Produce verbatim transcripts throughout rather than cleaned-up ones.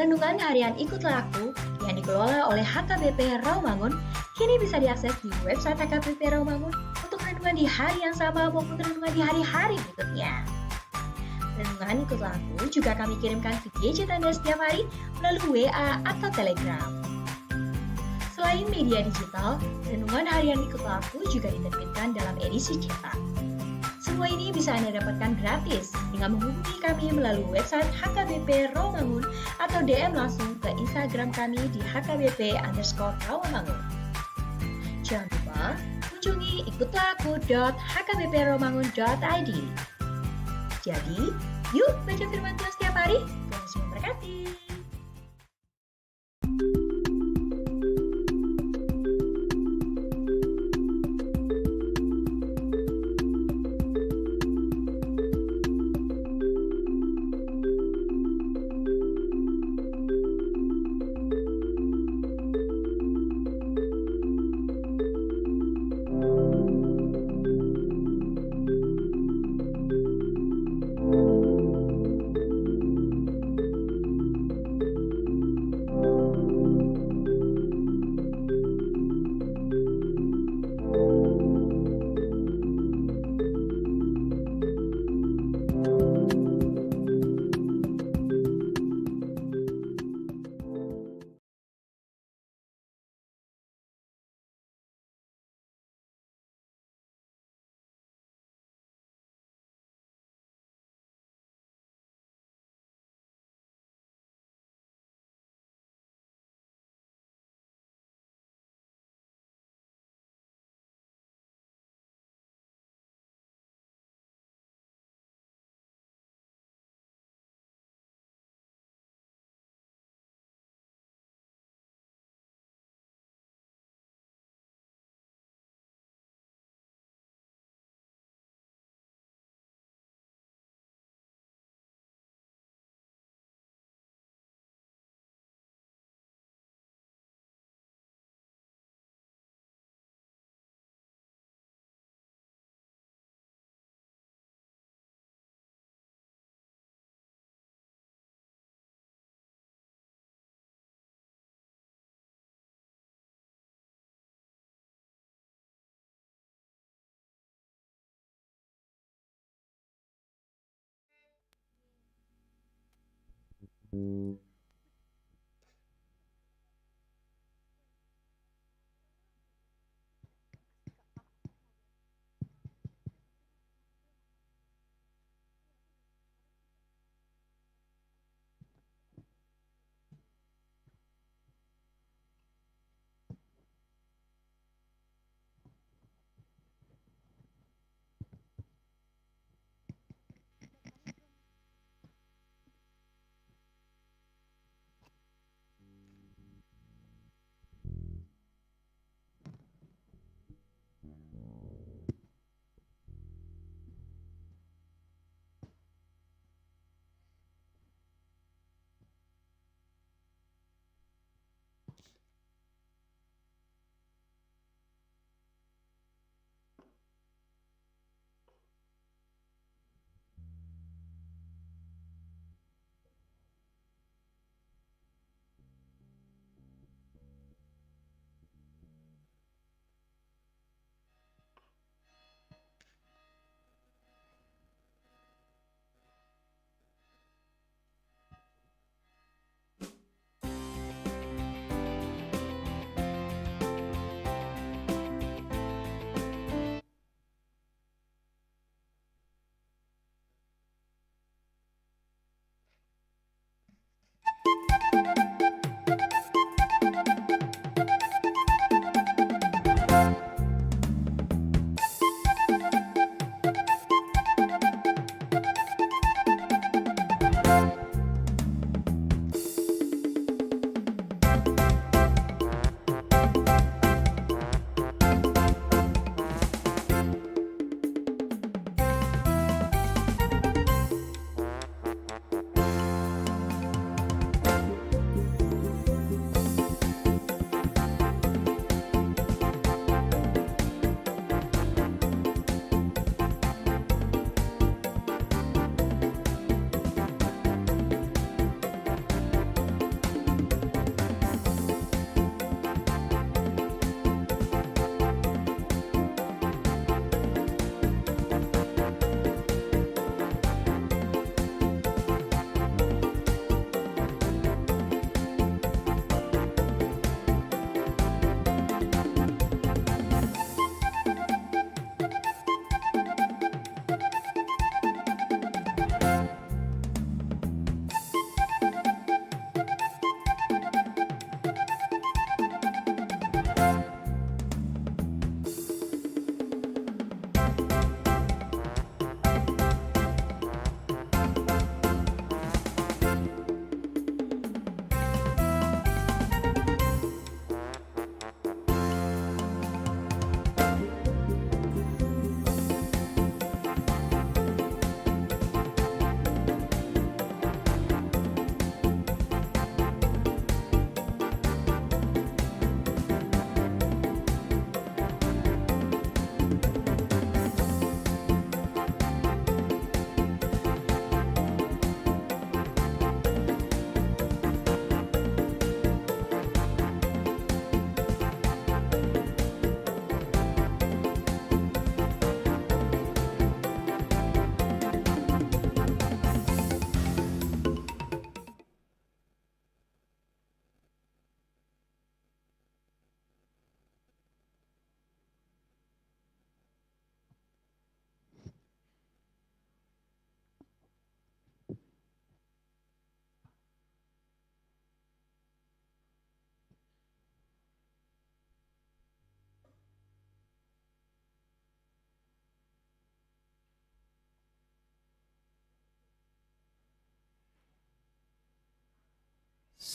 Renungan harian Ikutlah Aku yang dikelola oleh H K B P Rawamangun kini bisa diakses di website H K B P Rawamangun untuk renungan di hari yang sama maupun renungan di hari-hari berikutnya. Renungan Ikutlah Aku juga kami kirimkan ke gadget Anda setiap hari melalui W A atau Telegram. Selain media digital, renungan harian Ikutlah Aku juga diterbitkan dalam edisi cetak. Semua ini bisa Anda dapatkan gratis dengan menghubungi kami melalui website H K B P Rawamangun atau D M langsung ke Instagram kami di H K B P underscore Rawamangun. Jangan lupa kunjungi ikutlah aku dot H K B P rawamangun dot I D. Jadi, yuk baca firman Tuhan setiap hari. Tuhan Yesus memberkati.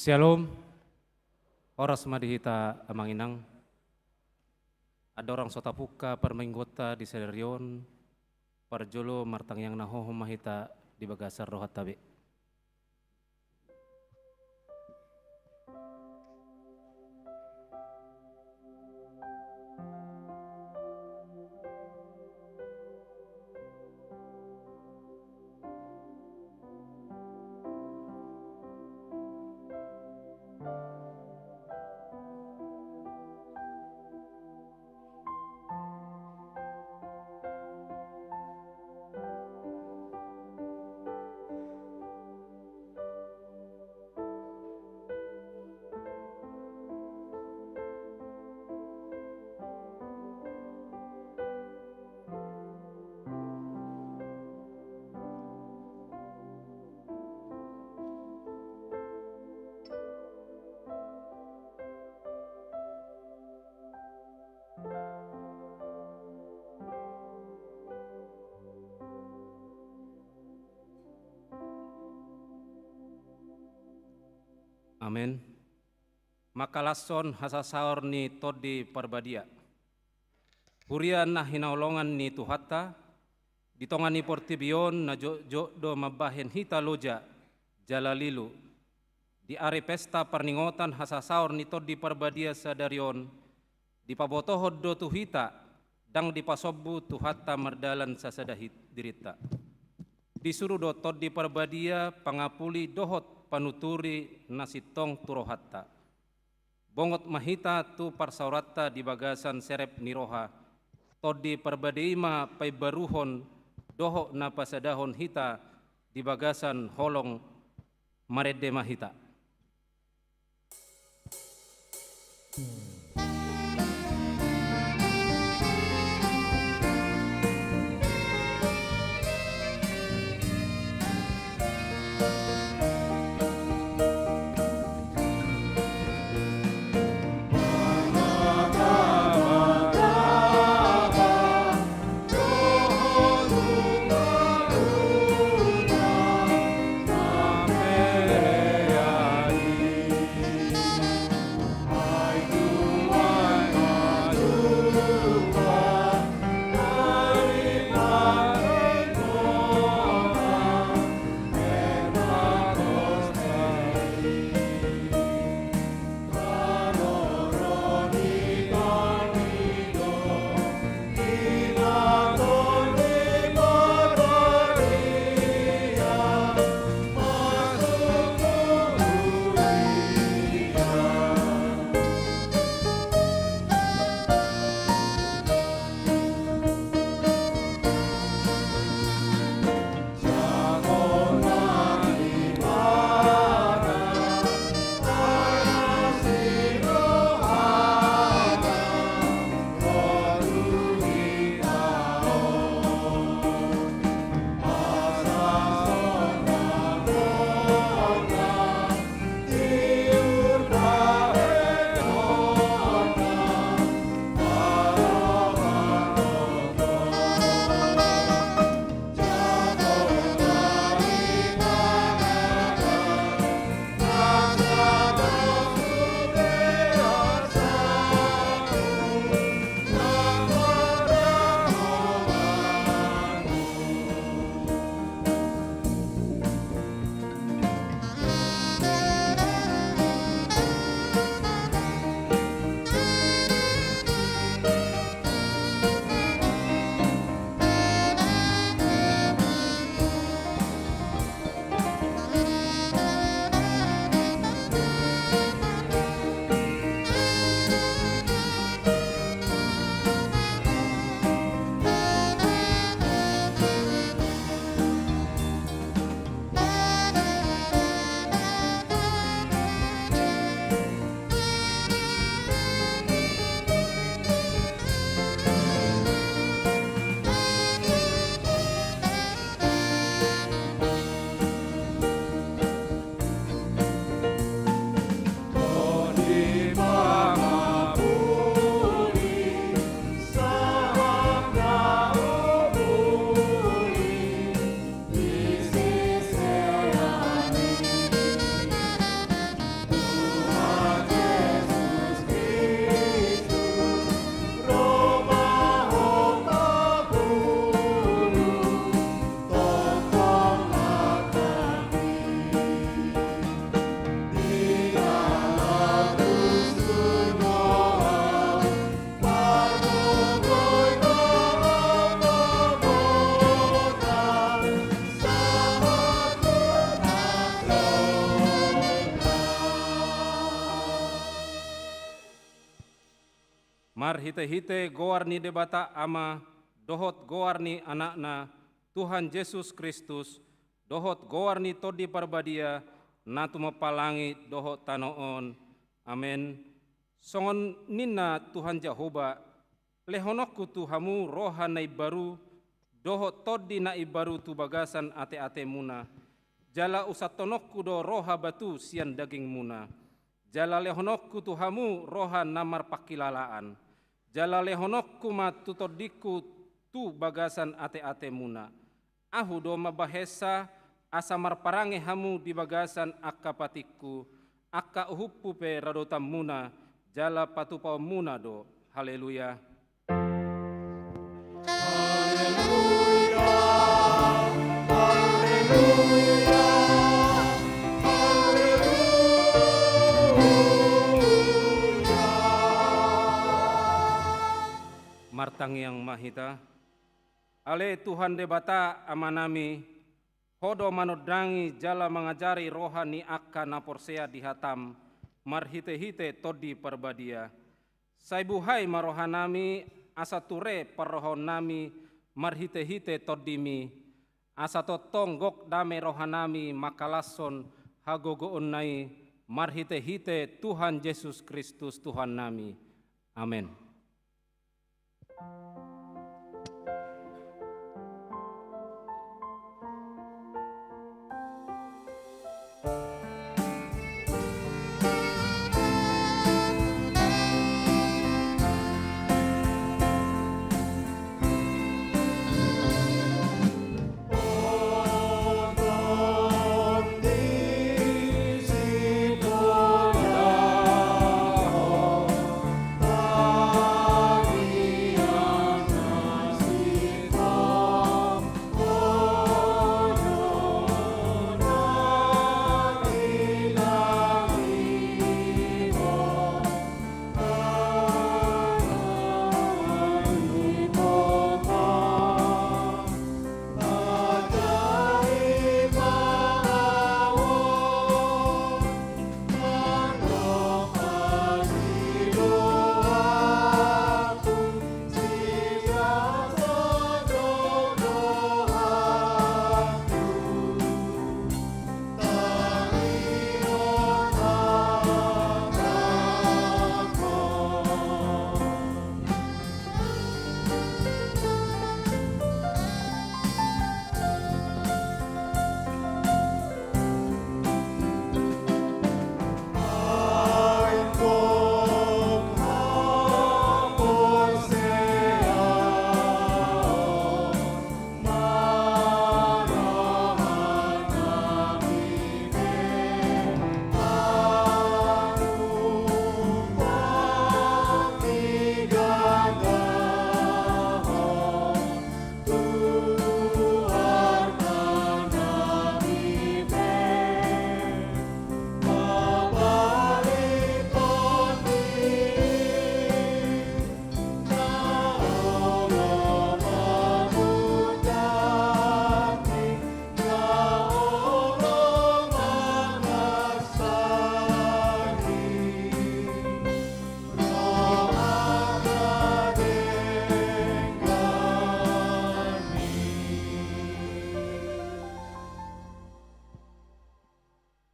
Syalom. Horas ma di hita amang inang. Andorang so tapungka parmingguonta di sadari on, parjolo martangiang na hohom ma hita di bagasan rohanta be. Amen. Mangkalashon hasasaor ni Tondi Parbadia. Huria na hinaholongan ni Tuhanta, di tonga ni portibi on na jotjot do mambahen hita loja jala lilu. Di ari pesta parningotan hasasaor ni Tondi Parbadia sadari on, dipabotohon do tu hita, ndang dipasombu Tuhanta mardalan sasada hit-, dirinta. Disuru do Tondi Parbadia pangapuli dohot panuturi na sintong tu rohanta. Bongot ma hita tu parsaoranta di bagasan serep ni roha, Tondi Parbadia i ma paimbaruhon dohot na pasadahon hita di bagasan holong. Marende ma hita. Marhitehite goar ni Debata Ama, dohot goar ni Anakna, Tuhan Jesus Kristus, dohot goar ni Tondi Parbadia, na tumompa langit dohot tano on. Amen. Songon ninna Tuhan Jahowa: Lehononku tu hamu roha na imbaru, dohot tondi na imbaru tu bagasan ateatemuna. Jala usanhononku do roha batu sian dagingmuna. Jala lehononku tu hamu roha na marpangkilalaan. Jala lehononku ma tu tondingku tu bagasan ateatemuna. Ahu do mambahensa, asa marparange hamu di bagasan angka patikku, angka uhumhu pe radotanmuna, jala patupaonmuna do. Haleluya. Martangiang ma hita. Ale Tuhan Debata Amanami, Ho do manondangi jala mangajari roha ni angka na porsea di hataM marhitehite Tondi Parbadia. Sai buhai ma rohanami, asa ture parrohaonnami marhitehite TondiMi, asa tongtong gok dame rohanami mangkalashon hagogoonna i, marhitehite Tuhan Jesus Kristus Tuhannami. Amen.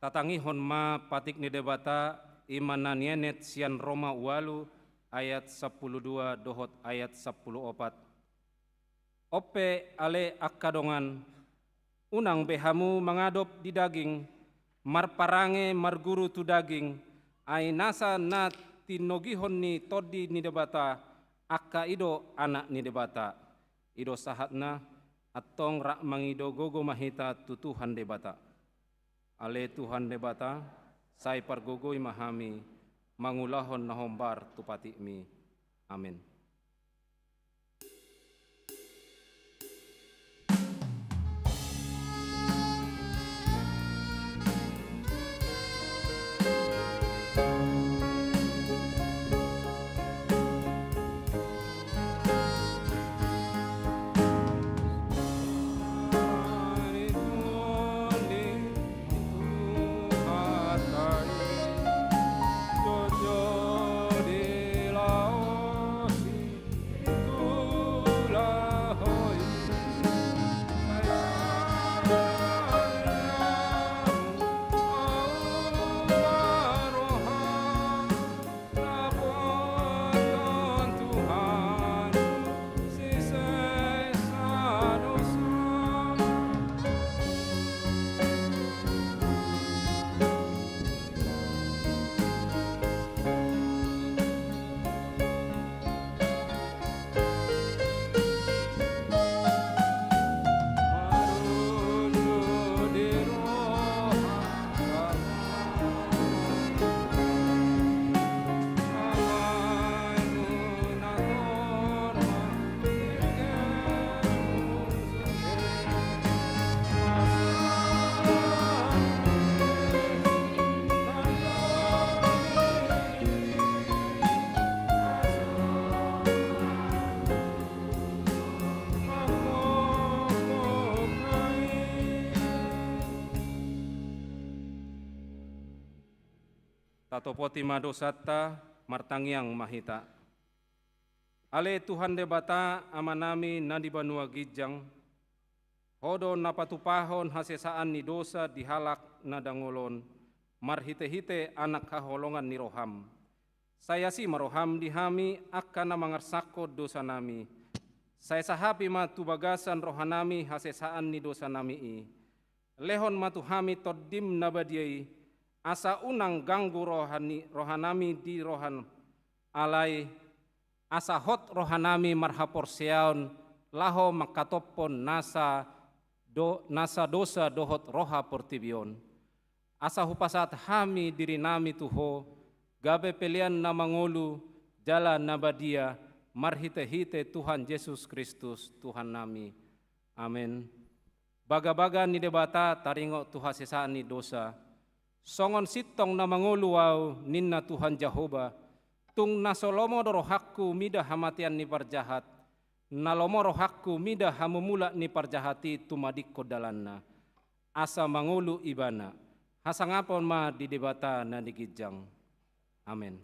Tatangihon ma patik ni Debata, i ma na nienet sian Roma ualu ayat sampulu dua dohot ayat sampulu opat. On pe ale angka dongan, unang be hamu mangadop di daging, marparange marguru tu daging, ai nasa na tinogihon ni Tondi ni Debata, angka i do anak ni Debata. I do sahatna, antong rap mangido gogo ma hita tu Tuhan Debata. Ale Tuhan Debata, sai pargogoi ma hami, mangulahon na hombar tu patikMi. Amen. Topoti ma dosanta, martangiang ma hita. Ale Tuhan Debata, Amanami na di banua ginjang, Ho do na patupahon hasesaan ni dosa di halak na dangol on, marhitehite Anak haholongan ni roham. Sai asi ma roham di hami angka na mangarsakkon dosanami. Sai sahapi ma tu bagasan rohanami hasesaan ni dosanami i. Lehon ma tu hami Tondim na badia i, asa unang ganggu rohani, rohanami di rohan, alai asa hot rohanami marhaporseaon laho mangkatophon nasa do-, nasa dosa dohot roha portibi on. Asa hupasahat hami dirinami tu Ho, gabe pelean na mangolu jala na badia, marhitehite Tuhan Jesus Kristus, Tuhannami. Amen. Bagabaga ni Debata taringot tu hasesaan ni dosa. Songon sintong na mangolu ahu, ninna Tuhan Jahowa, tung na so lomo do rohangku mida hamatean ni parjahat, na lomo rohangku mida hamumulak ni parjahat i tumadingkon dalanna. Asa mangolu ibana. Hasangapon ma di Debata na di ginjang. Amen.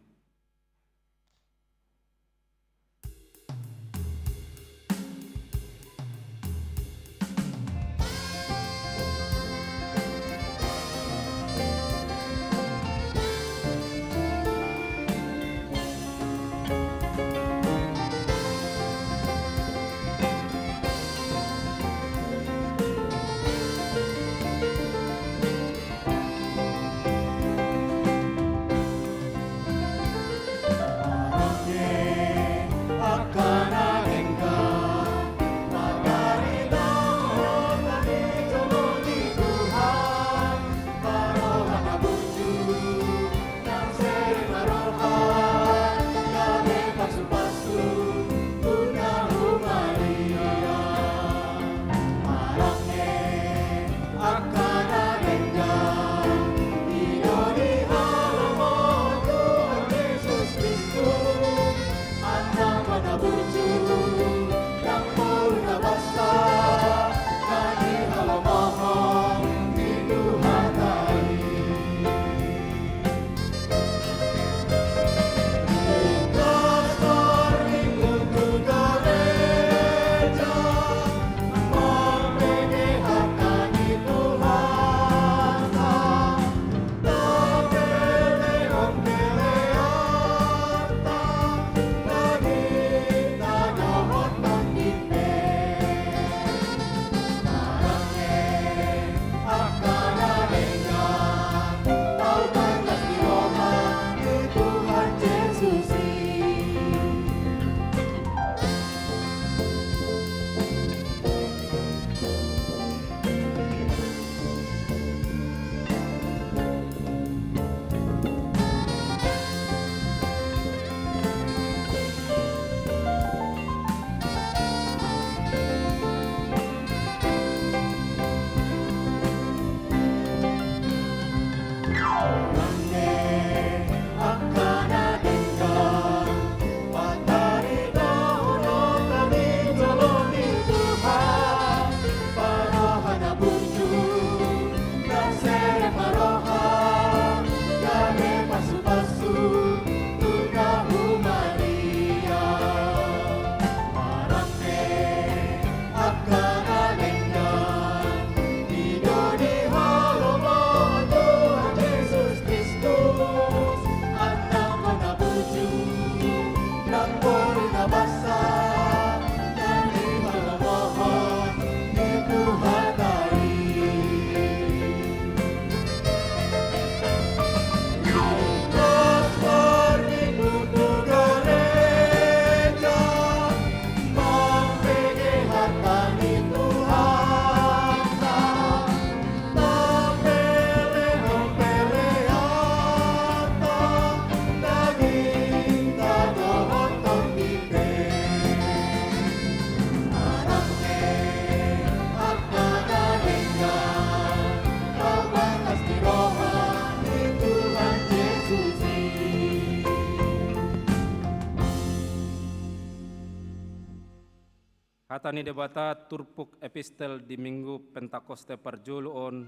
Hata ni Debata turpuk epistel di Minggu Pentakoste parjolo on,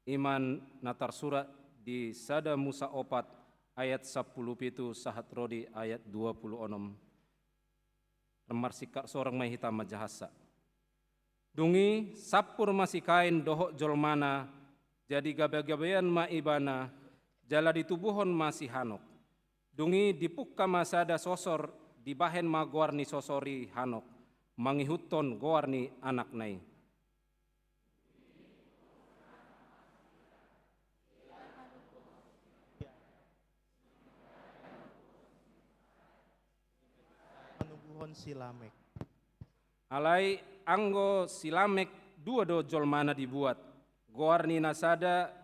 i ma na tarsurat di Sada Musa opat ayat sampulu pitu sahat ro di ayat dua pulu onom. Marsingkat sorang ma i hita manjahansa. Dung i sampur ma si Kain dohot jolmana, jadi gabe-gabean ma ibana, jala ditubuhon ma si Hanok. Dung i dipungka ma sada sosor, dibahen ma goar ni sosor i Hanok, mangihuthon goar ni anakna i. Manubuhon si Lamek. Alai anggo si Lamek dua do jolmana dibuat, goar ni na sada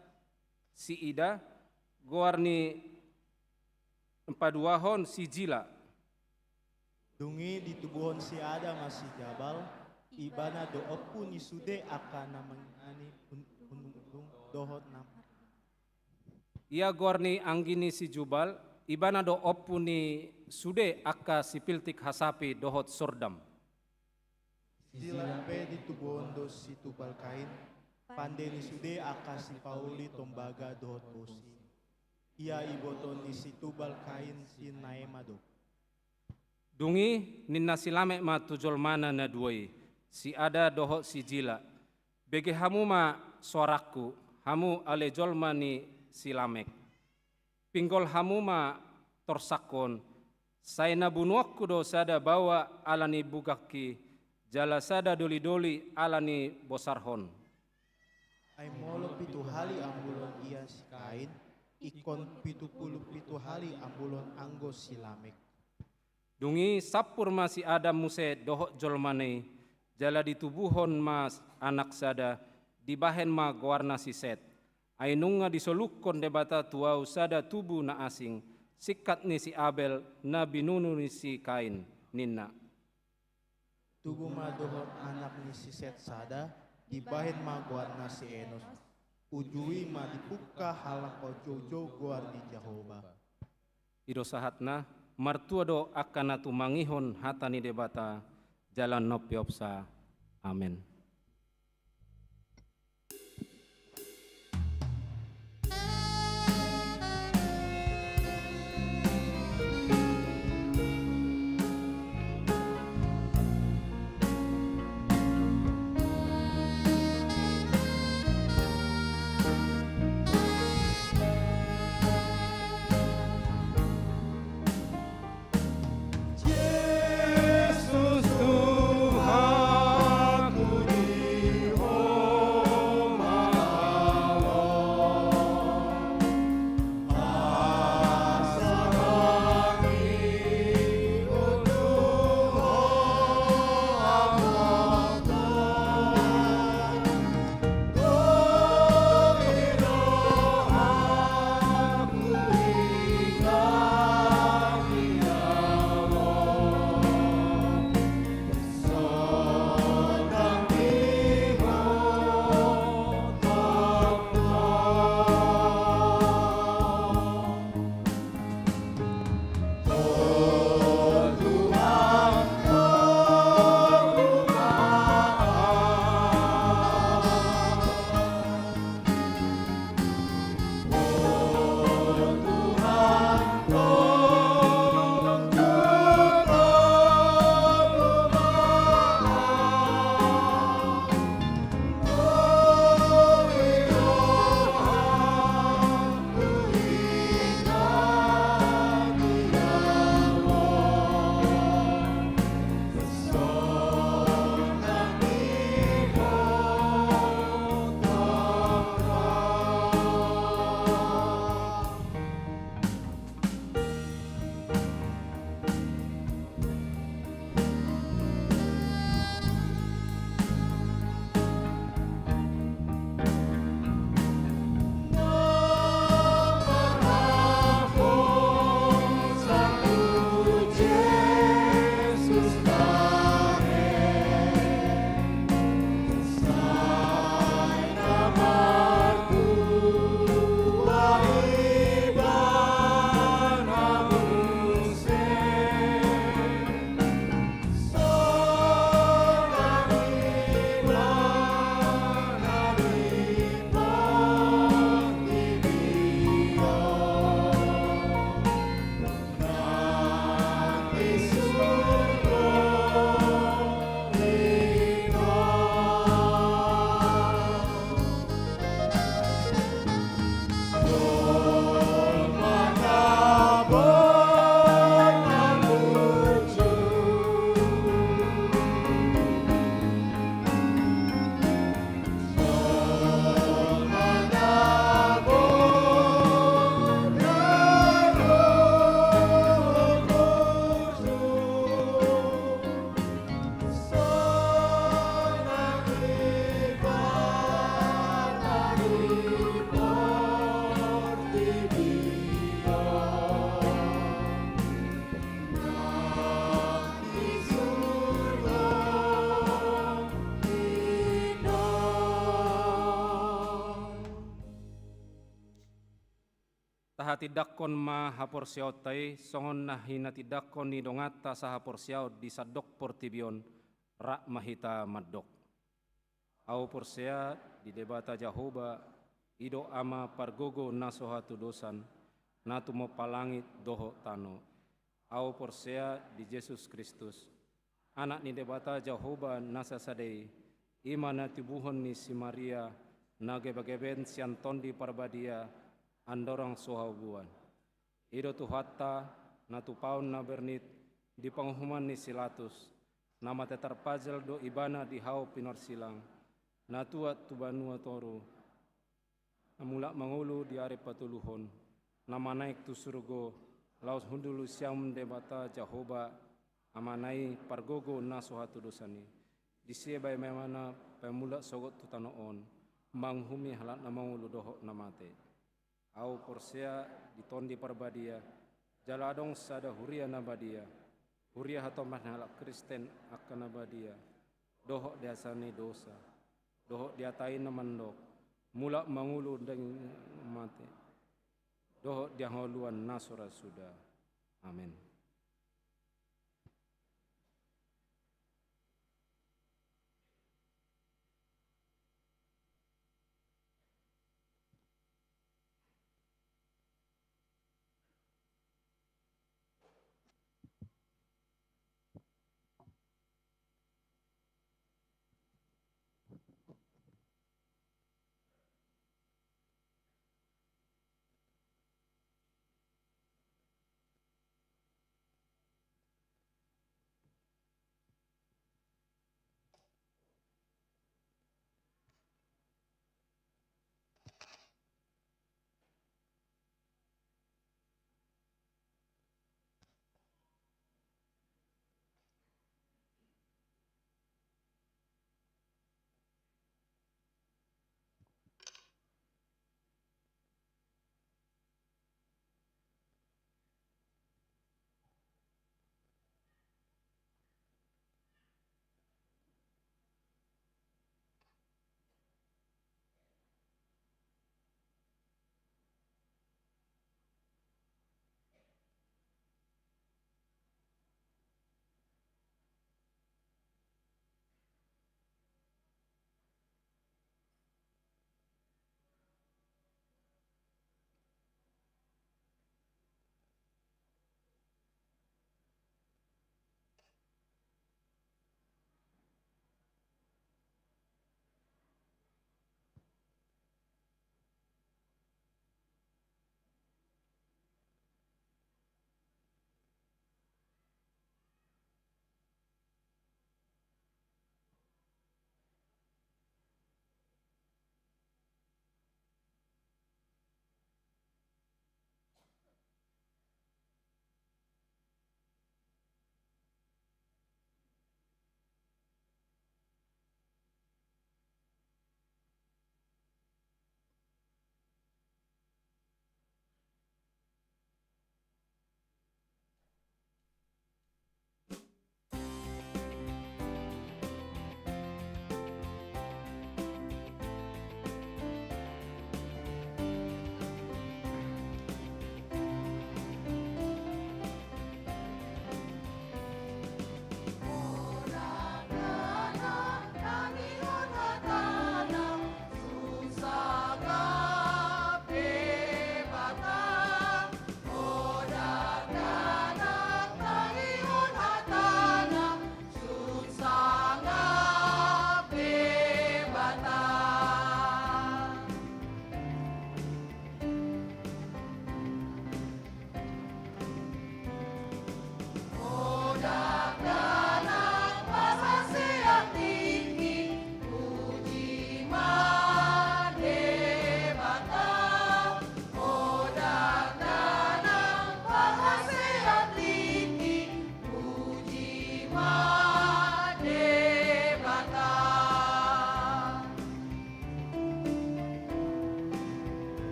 si Ida, goar ni paduahon si Jila. Dung i ditubuhon si Ada ma si Jabal, ibana do ompu ni sude angka na mangingani un-, unungun dohot na. Ia goar ni anggi ni si Jubal, ibana do ompu ni sude angka sipiltik hasapi dohot sordam. Si Jila pe ditubuhon do si Tubal Kain, pande ni sude angka sipauli tombaga dohot bosi. Ia iboto ni si Tubal Kain si Naema do. Dung i ninna si Lamek ma tu jolmana na dua i, si Ada dohot si Jila, bege hamu ma soarangku, hamu ale jolma ni si Lamek. Pinggol hamu ma torsangkon, sai na bunuonku do sada baoa ala ni bugangki, jala sada doli-doli ala ni bosarhon. Ai molo pitu hali ambulon ia si Kain, ingkon pitu pulu pitu hali ambulon anggo si Lamek. Dung i sampur ma si Adam muse dohot jolmana i, jala ditubuhon ma anak sada, dibahen ma goarna si Set. Ai nunga disolukkon Debata tu ahu sada tubu na asing, singkat ni si Abel na binunu ni si Kain, ninna. Tubu ma dohot anak ni si Set sada, dibahen ma goarna si Enos. Uju i ma dipungka halak paujou-jou goar ni Jahowa. I do sahatna, martua do angka na tumangihon hata ni Debata, jala na umpeopsa. Amen. Jesus Tuhanku, Tahatindangkon ma haporseaonta i songon na hinatindangkon ni donganta sahaporseaon di sandok portibi on. Rap ma hita mandok. Ahu porsea di Debata Jahowa, i do Ama pargogo na so hatudosan, na tumompa langit dohot tano. Ahu porsea di Jesus Kristus, Anak ni Debata Jahowa na sasada i, i ma na tinubuhon ni si Maria, na gebagebaen sian Tondi Parbadia, andorang so haubuan. I do Tuhanta, na tupaon na bernit di panguhuman ni si Latus, na mate tarpajal do Ibana di hau pinorsilang, na tuat tu banua toru, na mulak mangolu di ari patoluhon, na manaek tu surgo, laos hundul sian Debata Jahowa, Amana i pargogo na so hatudosan i. Disi baen ma Ibana paimulak sogot tu tano on, manguhumi halak na mangolu dohot na mate. Ahu porsea di Tondi Parbadia, jala adong sada huria na badia, huria hatombas ni halak Kristen angka na badia, dohot di hasesaan ni dosa, dohot di hata i na mandok, mulak mangolu daging mate, dohot di hangoluan na so ra suda. Amen.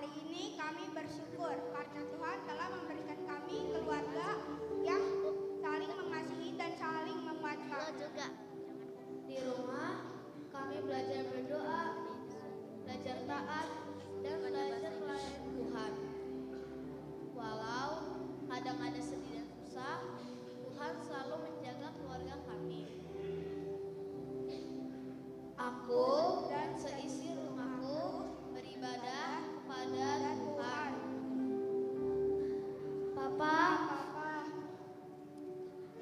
Hari ini kami bersyukur karena Tuhan telah memberikan kami keluarga yang saling mengasihi dan saling menguatkan. Lo juga. Di rumah, kami belajar berdoa, belajar taat, dan belajar melayani Tuhan. Walau kadang ada sedih dan susah, Tuhan selalu menjaga keluarga kami. Aku dan seisi rumahku beribadah kepada Tuhan. Papa, Papa.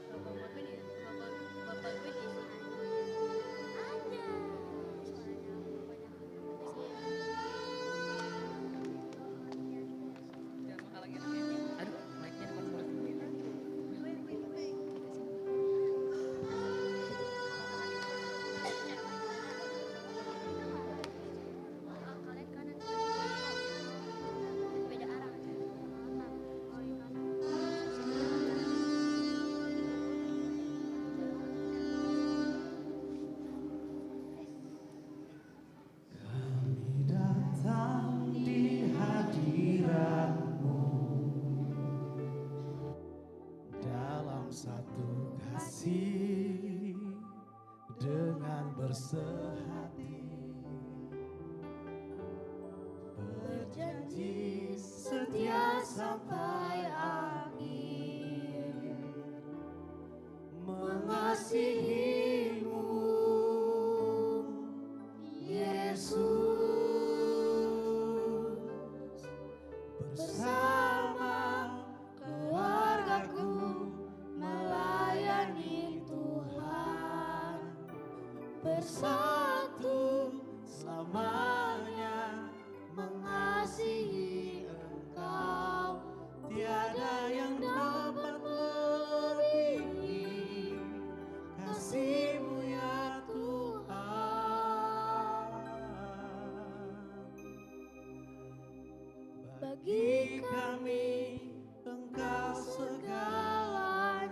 Bapak gue di, bapak, bapak gue di sini. Ada. Aduh, mic-nya depan mulut. Kami datang di hadirat-Mu dalam satu kasih dengan bersehati, berjanji setia sampai akhir. Mengasihi-Mu, Yesus, bersama keluargaku melayani Tuhan, bersatu selamanya mengasihi Engkau, tiada yang dapat melebihi kasih-Mu, ya Tuhan. Bagi kami, Engkau segalanya.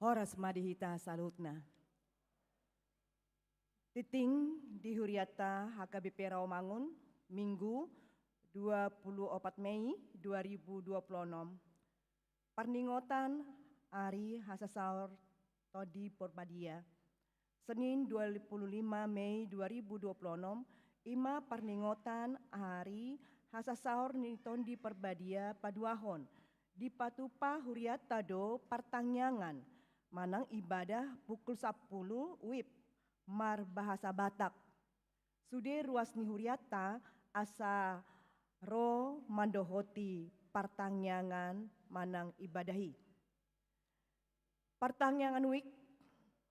Horas ma di hita saluhutna. Tingting di hurianta H K B P Rawamangun, Minggu, dua puluh opat Mei dua ribu dua puluh enam. Parningotan Ari Hasasaor Tondi Porbadia. Senin, dua puluh lima Mei dua ribu dua puluh enam, i ma parningotan Ari Hasasaor ni Tondi Porbadia paduahon. Dipatupa hurianta do partangiangan manang ibadah pukul sampulu wib marbahasa Batak. Sude ruas ni hurianta asa ro mandohoti partangiangan manang ibadah i. Partangiangan wib,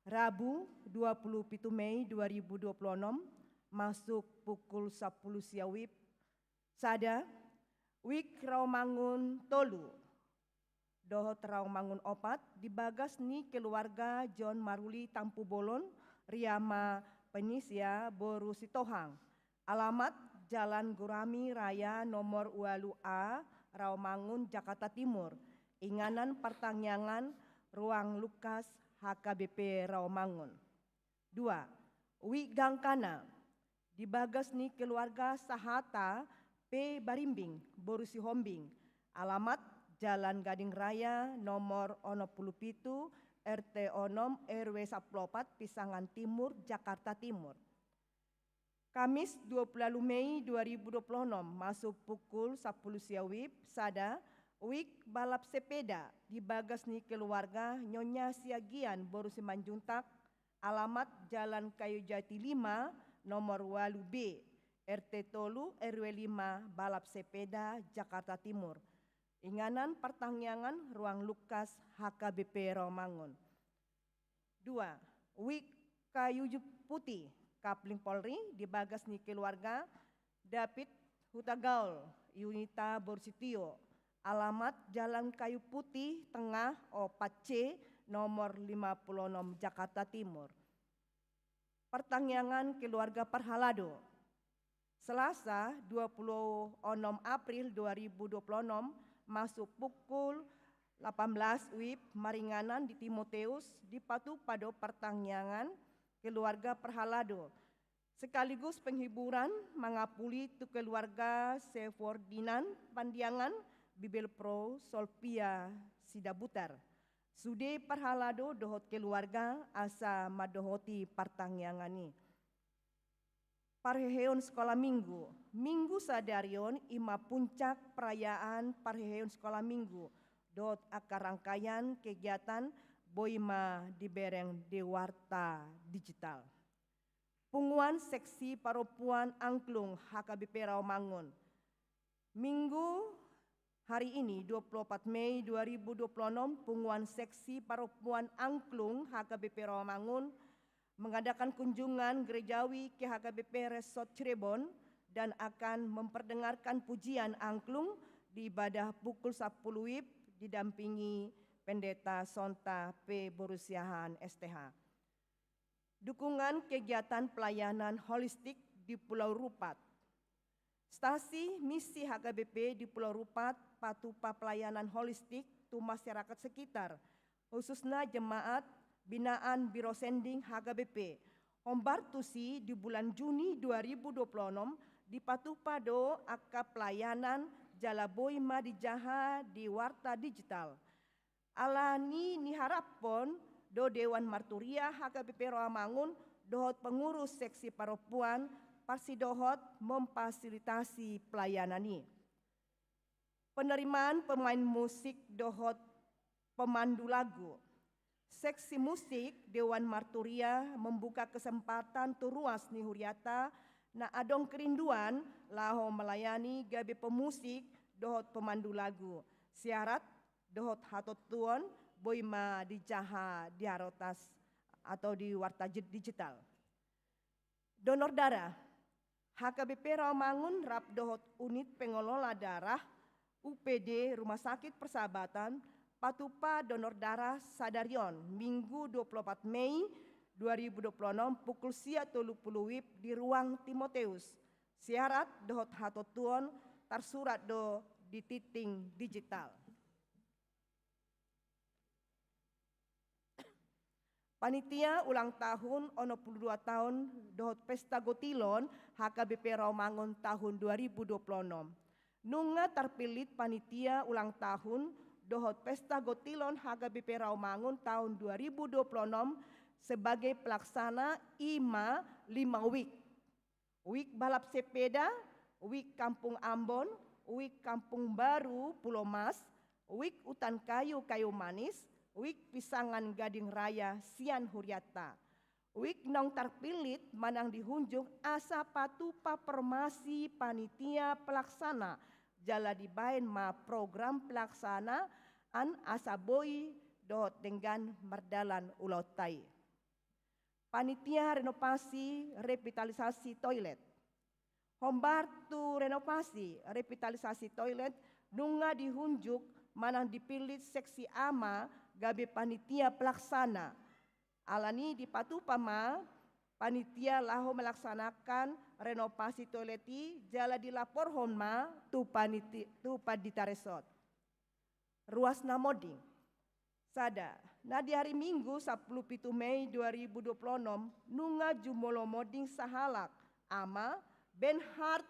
Rabu, dua puluh pitu Mei dua ribu dua puluh enam, masuk pukul sampulu sia wib, sada, wib Rawamangun tolu dohot Rawamangun opat, di bagas ni keluarga John Maruli Tampubolon, Riama Penisia, boru Sitohang. Alamat Jalan Gurami Raya nomor ualu A, Rawamangun, Jakarta Timur. Inganan partangiangan, Ruang Lukas, H K B P Rawamangun. Dua, wib Gangkana. Di bagas ni keluarga Sahata P Barimbing, boru Sihombing. Alamat Jalan Gading Raya nomor onom puluh pitu, R T onom, R W sampulu opat, Pisangan Timur, Jakarta Timur. Kamis, dua puluh ualu Mei dua ribu dua puluh enam, masuk pukul sampulu sia wib, sada, wib balap sepeda di bagas ni keluarga Nyonya Siagian boru Simanjuntak, alamat Jalan Kayu Jati lima, nomor ualu B, R T tolu, R W lima, balap sepeda, Jakarta Timur. Inganan partangiangan, Ruang Lukas, H K B P Rawamangun. Dua, wib Kayu Putih, Kapling Polri, di bagas ni keluarga David Hutagaol, Yunita boru Sitio, alamat Jalan Kayu Putih Tengah opat C, nomor lima puluh enam, Jakarta Timur. Partangiangan keluarga Parhalado. Selasa, dua puluh enam April dua ribu dua puluh enam, masuk pukul delapan belas wib, maringanan di Timoteus, dipatupa do partangiangan keluarga Parhalado, sekaligus penghiburan mangapuli tu keluarga Sefordinan Pandiangan, Bibelvrouw Solvia Sidabutar. Sude Parhalado dohot keluarga asa mandohoti partangiangan i. Parheheon Sekolah Minggu. Minggu sadari on i ma puncak perayaan parheheon Sekolah Minggu dohot angka rangkaian kegiatan boi ma dibereng di warta digital. Punguan Seksi Parompuan Angklung H K B P Rawamangun. Minggu hari ini, dua puluh opat Mei dua ribu dua puluh enam, Punguan Seksi Parompuan Angklung H K B P Rawamangun mengadakan kunjungan gerejawi ke H K B P Resort Cirebon dan akan memperdengarkan pujian angklung di ibadah pukul sampulu wib, didampingi Pendeta Sonta P Boru Siahaan, S T H. Dukungan kegiatan pelayanan holistik di Pulau Rupat. Stasi Misi H K B P di Pulau Rupat patupa pelayanan holistik tu masyarakat sekitar, khususna jemaat binaan Biro Sending H K B P. Hombar tusi, di bulan Juni dua ribu dua puluh enam dipatupa do angka pelayanan jala boi ma dijaha di warta digital. Alani i haraphon do Dewan Marturia H K B P Rawamangun dohot pengurus seksi parompuan parsidohot memfasilitasi pelayanan i. Penerimaan pemain musik dohot pemandu lagu. Seksi musik Dewan Marturia membuka kesempatan tu ruas ni hurianta na adong kerinduan laho melayani gabe pemusik dohot pemandu lagu. Syarat dohot hatontuon boi ma dijaha di harotas atau di warta digital. Donor darah. H K B P Rawamangun rap dohot unit pengelola darah U P D Rumah Sakit Persahabatan patupa donor darah sadari on, Minggu dua puluh opat Mei dua ribu dua puluh enam, pukul sia tolu puluh wib di ruang Timoteus. Syarat dohot hatontuon tarsurat do di tingting digital. Panitia ulang tahun onom pulu dua taon dohot pesta gotilon H K B P Rawamangun tahun dua ribu dua pulu onom. Nunga tarpillit panitia ulang tahun dohot pesta gotilon H K B P Rawamangun tahun dua ribu dua pulu onom sebagai pelaksana i ma lima wijk. Wijk balap sepeda, wijk Kampung Ambon, wijk Kampung Baru Pulomas, wijk Hutan Kayu Kayu Manis, wijk Pisangan Gading Raya sian hurianta. Wijk naung tarpillit manang dihunjuk asa patupa formasi panitia pelaksana, jala dibaen ma program pelaksanaan asa boi dohot denggan mardalan ulaonta i. Panitia renovasi revitalisasi toilet. Hombar tu renovasi revitalisasi toilet nunga dihunjuk manang dipillit seksi A ma gabe panitia pelaksana. Alani dipatupa ma panitia laho melaksanakan renovasi toilet i jala dilaporhon ma tu paniti-, tu pandita resort. Ruas na monding. Sada, na di ari Minggu sampulu pitu Mei dua ribu dua pulu onom, nunga jumolo monding sahalak, ama Bernhard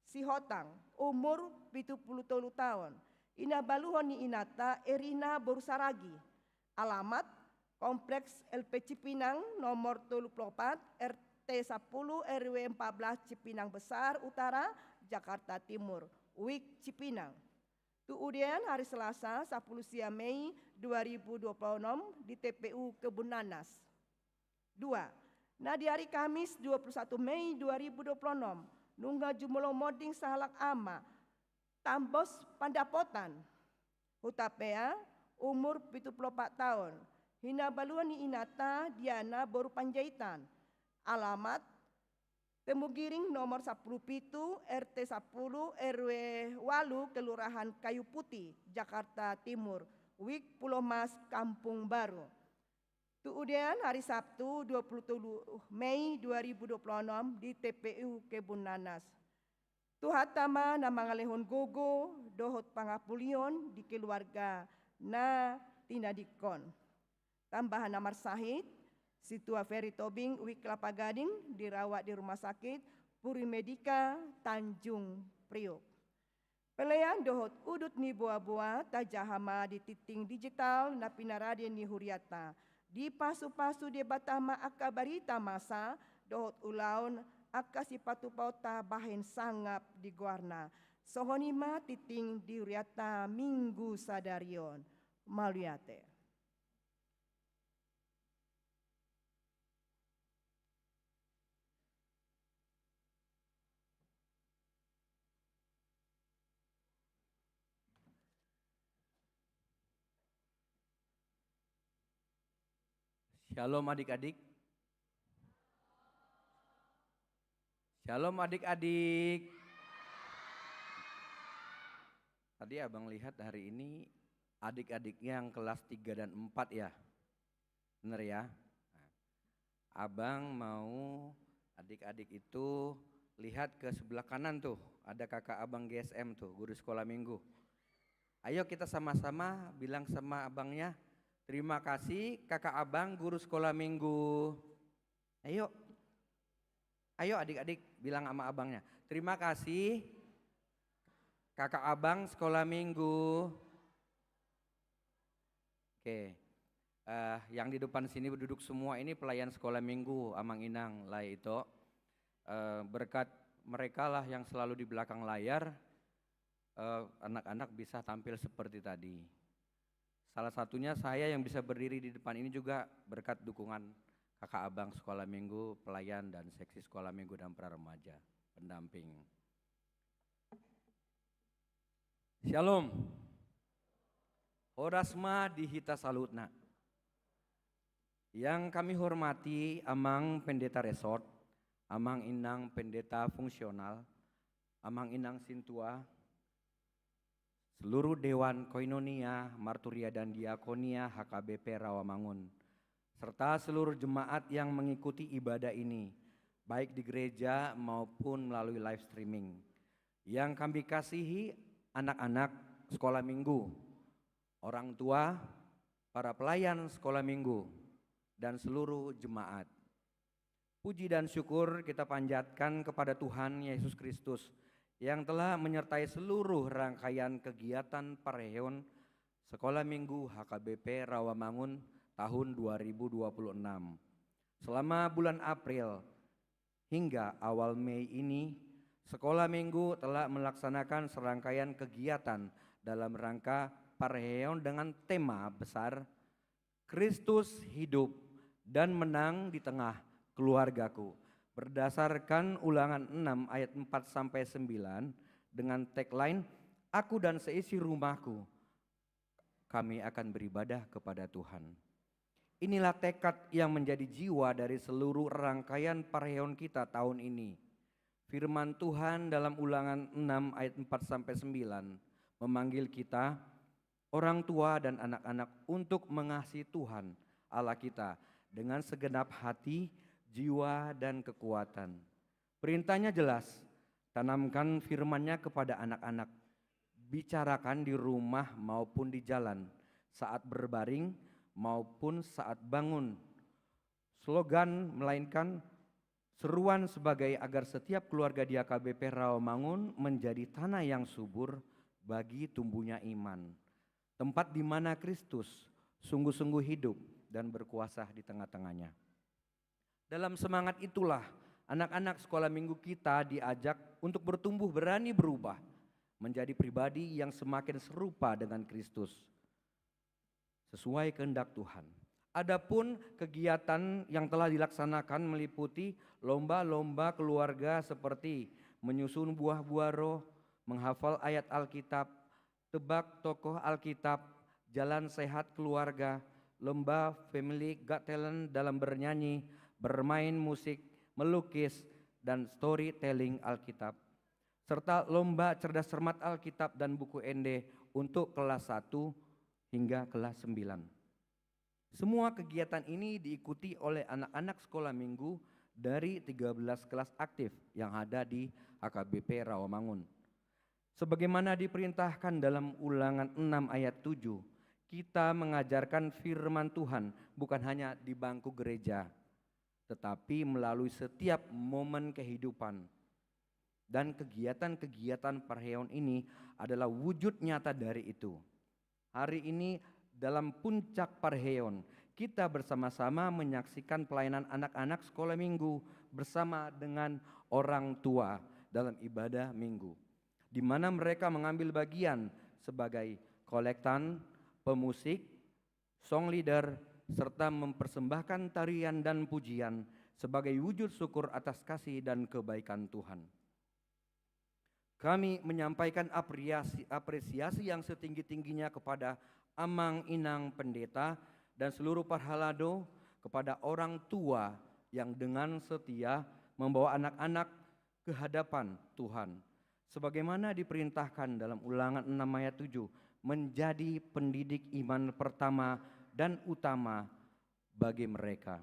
Sihotang, umur pitu pulu tolu taon, ina baluhon ni inanta Erina boru Saragi. Alamat, Kompleks L P Cipinang, nomor tolu pulu opat, R T sapuluh, R W empat belas, Cipinang Besar Utara, Jakarta Timur, Wijk Cipinang. Tu udean hari Selasa, sampulu sia Mei dua ribu dua pulu onom, di T P U Kebun Nanas. Dua, na di hari Kamis, dua pulu satu Mei dua ribu dua pulu onom, nunga jumolo monding sahalak ama, Tambos Pandapotan, Hutapea, umur pitu pulu opat taon, ina baluhon ni inanta Diana boru Panjaitan. Alamat, Temugiring nomor sampulu pitu, R T sampulu, R W walu, Kelurahan Kayu Putih, Jakarta Timur, Wijk Pulomas, Kampung Baru. Tu udean hari Sabtu, dua pulu tolu Mei dua ribu dua pulu onom, di T P U Kebun Nanas. Tuhanta ma na mangalehon gogo dohot pangapulion di keluarga na tinadingkon. Tambahan na marsahit, Sintua Ferry Tobing, Wijk Kelapa Gading, dirawat di Rumah Sakit Puri Medika, Tanjung Priok. Pelean dohot udut ni boaboa tajaha ma di tingting digital na pinarade ni hurianta. Dipasupasu Debata ma angka barita masa dohot ulaon angka sipatupaonta bahen sangap di goarna. Songon i ma tingting di hurianta Minggu sadari on. Mauliate. Syalom, adik-adik. Syalom, adik-adik. Tadi abang lihat hari ini adik-adiknya yang kelas tiga dan empat, ya. Bener, ya? Nah, abang mau adik-adik itu lihat ke sebelah kanan tuh, ada kakak abang G S M tuh, guru sekolah minggu. Ayo kita sama-sama bilang sama abangnya, "Terima kasih, kakak abang guru sekolah minggu." Ayo. Ayo, adik-adik, bilang sama abangnya, "Terima kasih, kakak abang sekolah minggu." Oke. Eh, yang di depan sini duduk semua ini pelayan sekolah minggu, Amang Inang, Lae, Ito. Eh, berkat merekalah yang selalu di belakang layar, eh, anak-anak bisa tampil seperti tadi. Salah satunya saya yang bisa berdiri di depan ini juga berkat dukungan kakak abang sekolah minggu, pelayan, dan seksi sekolah minggu dan pra remaja, pendamping. Syalom. Horas ma di hita saluhutna. Yang kami hormati Amang Pendeta Resort, Amang Inang Pendeta Fungsional, Amang Inang Sintua, seluruh Dewan Koinonia, Marturia dan Diakonia H K B P Rawamangun, serta seluruh jemaat yang mengikuti ibadah ini, baik di gereja maupun melalui live streaming. Yang kami kasihi, anak-anak sekolah minggu, orang tua, para pelayan sekolah minggu, dan seluruh jemaat. Puji dan syukur kita panjatkan kepada Tuhan Yesus Kristus yang telah menyertai seluruh rangkaian kegiatan parheon Sekolah Minggu H K B P Rawamangun tahun dua ribu dua puluh enam. Selama bulan April hingga awal Mei ini, Sekolah Minggu telah melaksanakan serangkaian kegiatan dalam rangka parheon dengan tema besar Kristus hidup dan menang di tengah keluargaku. Berdasarkan Ulangan enam ayat empat sampai sembilan dengan tagline, "Aku dan seisi rumahku, kami akan beribadah kepada Tuhan." Inilah tekad yang menjadi jiwa dari seluruh rangkaian parheon kita tahun ini. Firman Tuhan dalam Ulangan enam ayat empat sampai sembilan memanggil kita, orang tua dan anak-anak, untuk mengasihi Tuhan Allah kita dengan segenap hati, jiwa, dan kekuatan. Perintahnya jelas, tanamkan firman-Nya kepada anak-anak. Bicarakan di rumah maupun di jalan, saat berbaring maupun saat bangun. Slogan melainkan seruan sebagai agar setiap keluarga di H K B P Rawamangun menjadi tanah yang subur bagi tumbuhnya iman. Tempat di mana Kristus sungguh-sungguh hidup dan berkuasa di tengah-tengahnya. Dalam semangat itulah, anak-anak Sekolah Minggu kita diajak untuk bertumbuh berani berubah menjadi pribadi yang semakin serupa dengan Kristus, sesuai kehendak Tuhan. Adapun kegiatan yang telah dilaksanakan meliputi lomba-lomba keluarga seperti menyusun buah-buah roh, menghafal ayat Alkitab, tebak tokoh Alkitab, jalan sehat keluarga, lomba Family Got Talent dalam bernyanyi, bermain musik, melukis, dan storytelling Alkitab, serta lomba cerdas cermat Alkitab dan buku ende untuk kelas satu hingga kelas sembilan. Semua kegiatan ini diikuti oleh anak-anak Sekolah Minggu dari tiga belas kelas aktif yang ada di H K B P Rawamangun. Sebagaimana diperintahkan dalam Ulangan enam ayat tujuh, kita mengajarkan firman Tuhan bukan hanya di bangku gereja, tetapi melalui setiap momen kehidupan. Dan kegiatan-kegiatan parheon ini adalah wujud nyata dari itu. Hari ini, dalam puncak parheon, kita bersama-sama menyaksikan pelayanan anak-anak Sekolah Minggu bersama dengan orang tua dalam ibadah Minggu, di mana mereka mengambil bagian sebagai kolektan, pemusik, song leader, serta mempersembahkan tarian dan pujian sebagai wujud syukur atas kasih dan kebaikan Tuhan. Kami menyampaikan apresiasi, apresiasi yang setinggi-tingginya kepada Amang Inang Pendeta dan seluruh parhalado, kepada orang tua yang dengan setia membawa anak-anak ke hadapan Tuhan, sebagaimana diperintahkan dalam Ulangan enam ayat tujuh, menjadi pendidik iman pertama dan utama bagi mereka.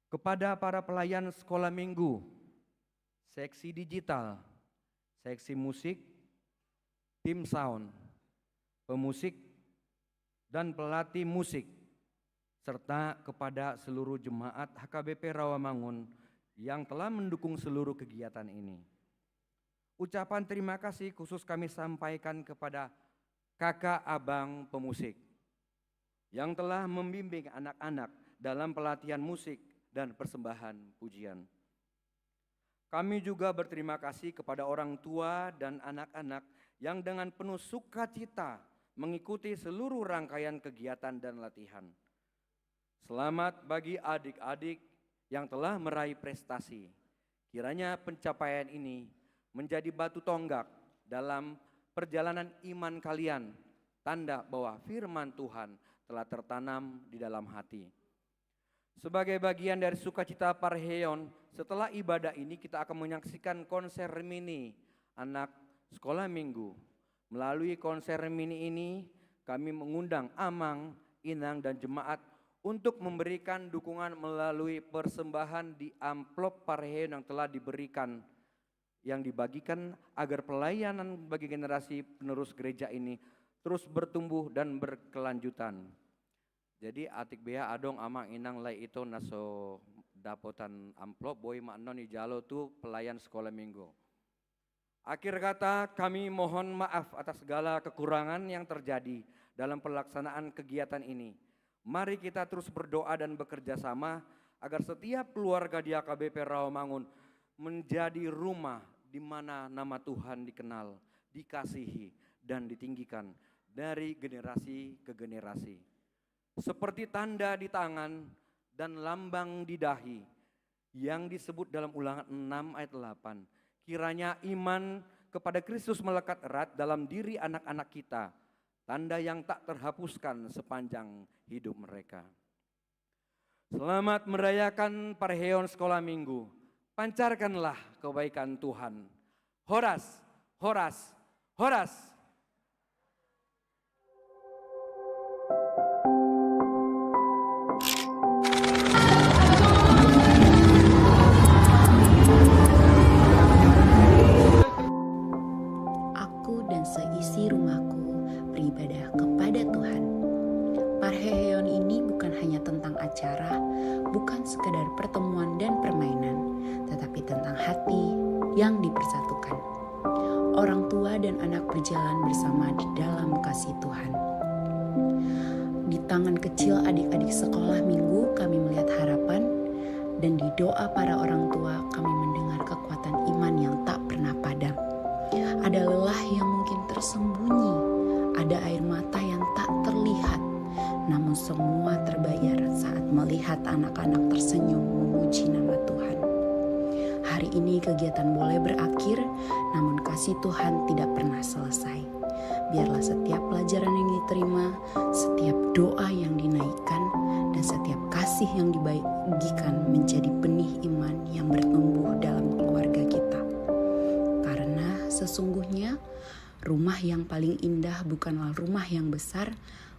Kepada para pelayan Sekolah Minggu, seksi digital, seksi musik, tim sound, pemusik, dan pelatih musik, serta kepada seluruh jemaat H K B P Rawamangun yang telah mendukung seluruh kegiatan ini. Ucapan terima kasih khusus kami sampaikan kepada kakak abang pemusik yang telah membimbing anak-anak dalam pelatihan musik dan persembahan pujian. Kami juga berterima kasih kepada orang tua dan anak-anak yang dengan penuh sukacita mengikuti seluruh rangkaian kegiatan dan latihan. Selamat bagi adik-adik yang telah meraih prestasi. Kiranya pencapaian ini menjadi batu tonggak dalam perjalanan iman kalian, tanda bahwa firman Tuhan telah tertanam di dalam hati. Sebagai bagian dari sukacita parheon, setelah ibadah ini kita akan menyaksikan konser mini anak Sekolah Minggu. Melalui konser mini ini, kami mengundang amang, inang, dan jemaat untuk memberikan dukungan melalui persembahan di amplop parheon yang telah diberikan, yang dibagikan agar pelayanan bagi generasi penerus gereja ini terus bertumbuh dan berkelanjutan. Jadi atik beha adong amang inang lae ito na so dapotan amplop, boi ma annon dijalo tu pelayan sekolah minggu. Akhir kata, kami mohon maaf atas segala kekurangan yang terjadi dalam pelaksanaan kegiatan ini. Mari kita terus berdoa dan bekerja sama agar setiap keluarga di A K B P Rawamangun menjadi rumah di mana nama Tuhan dikenal, dikasihi, dan ditinggikan dari generasi ke generasi. Seperti tanda di tangan dan lambang di dahi yang disebut dalam Ulangan enam ayat delapan, kiranya iman kepada Kristus melekat erat dalam diri anak-anak kita, tanda yang tak terhapuskan sepanjang hidup mereka. Selamat merayakan parheheon sekolah minggu. Pancarkanlah kebaikan Tuhan. Horas, horas, horas. Aku dan seisi rumahku beribadah kepada Tuhan. Parheheon ini bukan hanya tentang acara, bukan sekadar pertemuan dan permainan, tetapi tentang hati yang dipersatukan. Orang tua dan anak berjalan bersama di dalam kasih Tuhan. Di tangan kecil adik-adik sekolah minggu kami melihat harapan, dan di doa para orang tua kami mendengar kekuatan iman yang tak pernah padam. Ada lelah yang mungkin tersembunyi, ada air mata yang tak terlihat, namun semua terbayar saat melihat anak-anak tersenyum memuji nama Tuhan. Hari ini kegiatan boleh berakhir, namun kasih Tuhan tidak pernah selesai. Biarlah setiap pelajaran yang diterima, setiap doa yang dinaikkan, dan setiap kasih yang dibagikan menjadi benih iman yang bertumbuh dalam keluarga kita. Karena sesungguhnya rumah yang paling indah bukanlah rumah yang besar,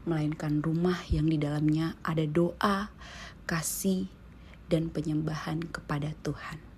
melainkan rumah yang di dalamnya ada doa, kasih, dan penyembahan kepada Tuhan.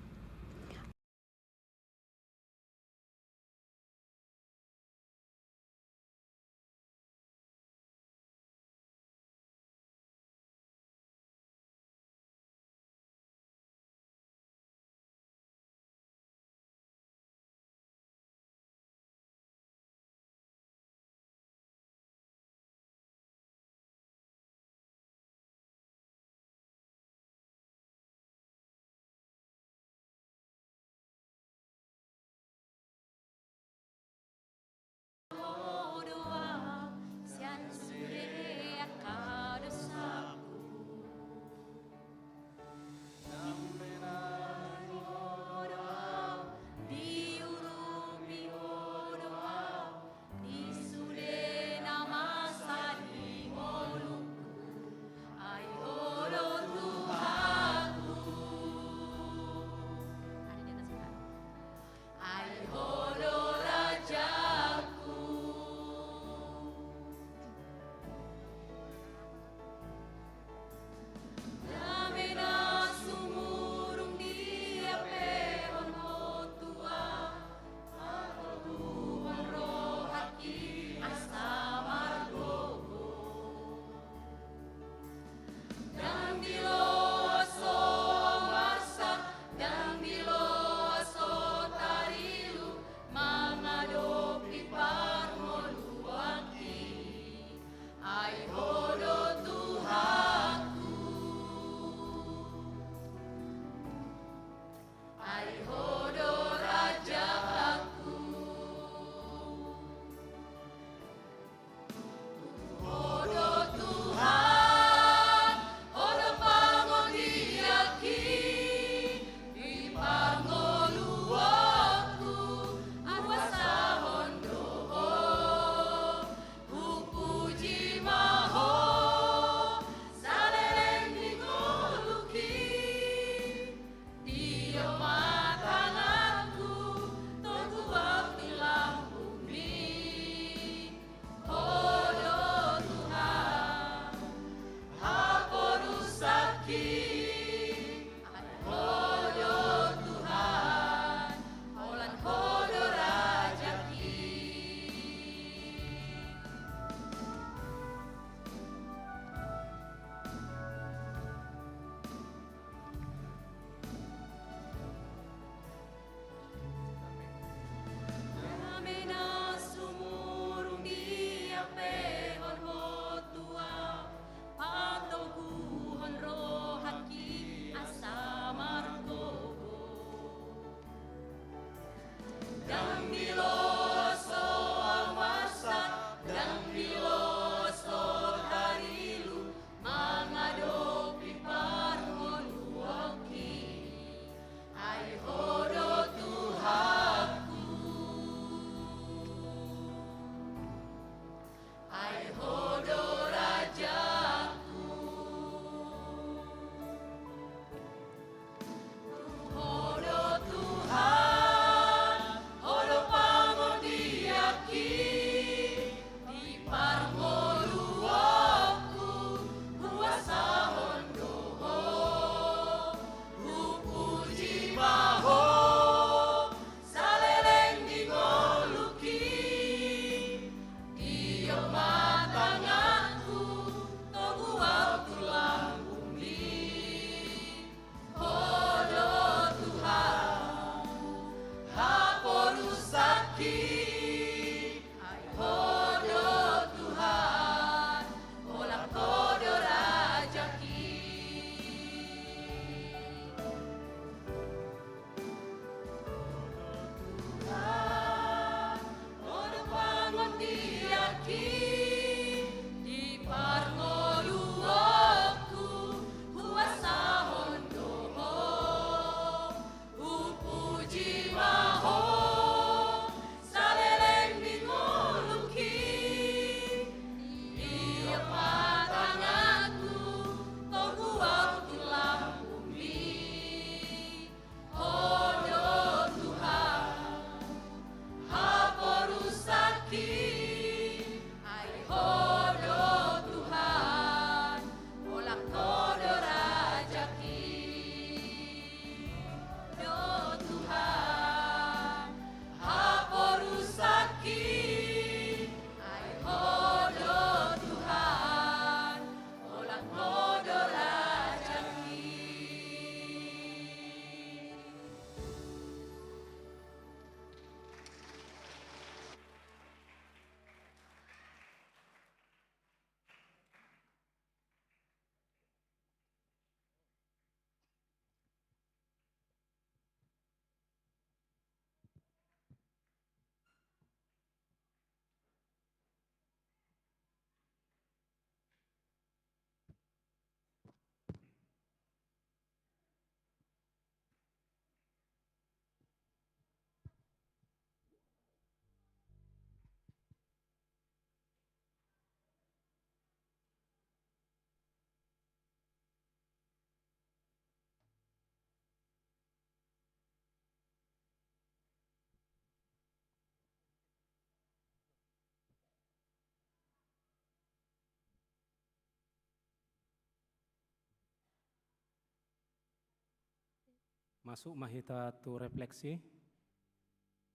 Masuk ma hita tu refleksi.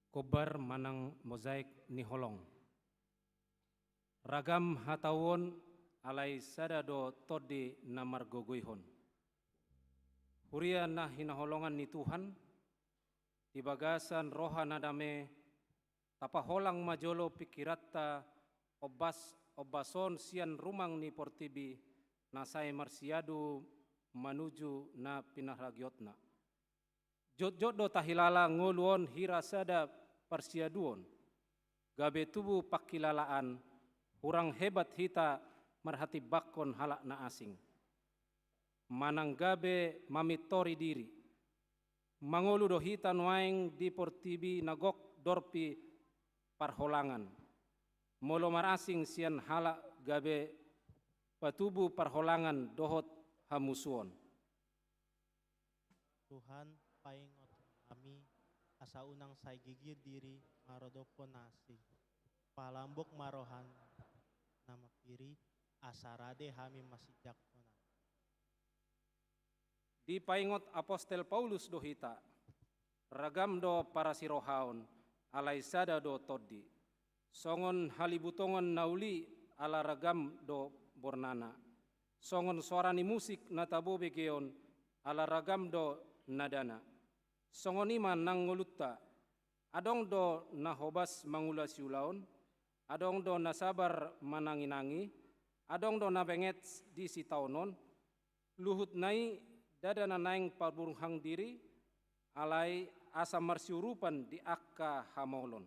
Khotbah manang mozaik ni holong. Ragam hatauon, alai sada do Tondi na margogoihon. Huria na hinaholongan ni Tuhan, di bagasan roha na dame, tapaholang ma jolo pingkiranta ombas, ombas on sian rumang ni portibi na sai marsiadu manuju na pinarhagiotna. Jotjot do tahilala ngolu on hira sada parsiaduon, gabe tubu pangkilalaan, hurang hebat hita marhatimbangkon halak na asing. Manang gabe mamintori diri. Mangolu do hita nuaeng di portibi na gok dorpi parholangan. Molo marasing sian halak gabe patubu parholangan dohot hamusuon. Tuhan, paingot hami, asa unang sai gigir diri maradophon asing. Palambok ma roha na mangkiri, asa rade hami masijakhon. Dipaingot apostel Paulus do hita, ragam do parasirohaon, alai sada do Tondi. Songon halibutongon na uli ala ragam do bornana. Songon soara ni musik na tabo begeon ala ragam do nadana. Songon i ma nang ngolunta, adong do na hobas mangula siulaon, adong do na sabar mananginangi, adong do na benget di sitaonon, luhutna i ndada na naeng paburhang diri, alai asa marsiurupan di angka hamaolon.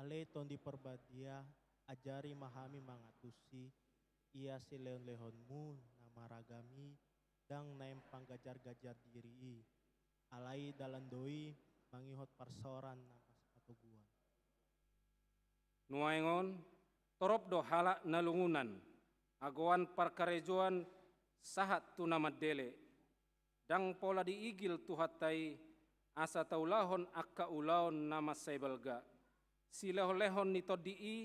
Ale Tondi Parbadia, ajari ma hami mangantusi, ia silehonlehonmu na maragam i ndang naeng panggajargajar diri i, alai dalan do i mangihut parsaoran na marhatoguan. Nuaeng on, torop do halak na lungunan, agoan parkarejoan sahat tu na mandele, ndang pola diigil Tuhanta i, asa taulahon angka ulaon na mansai balga. Silehonlehon ni Tondi i,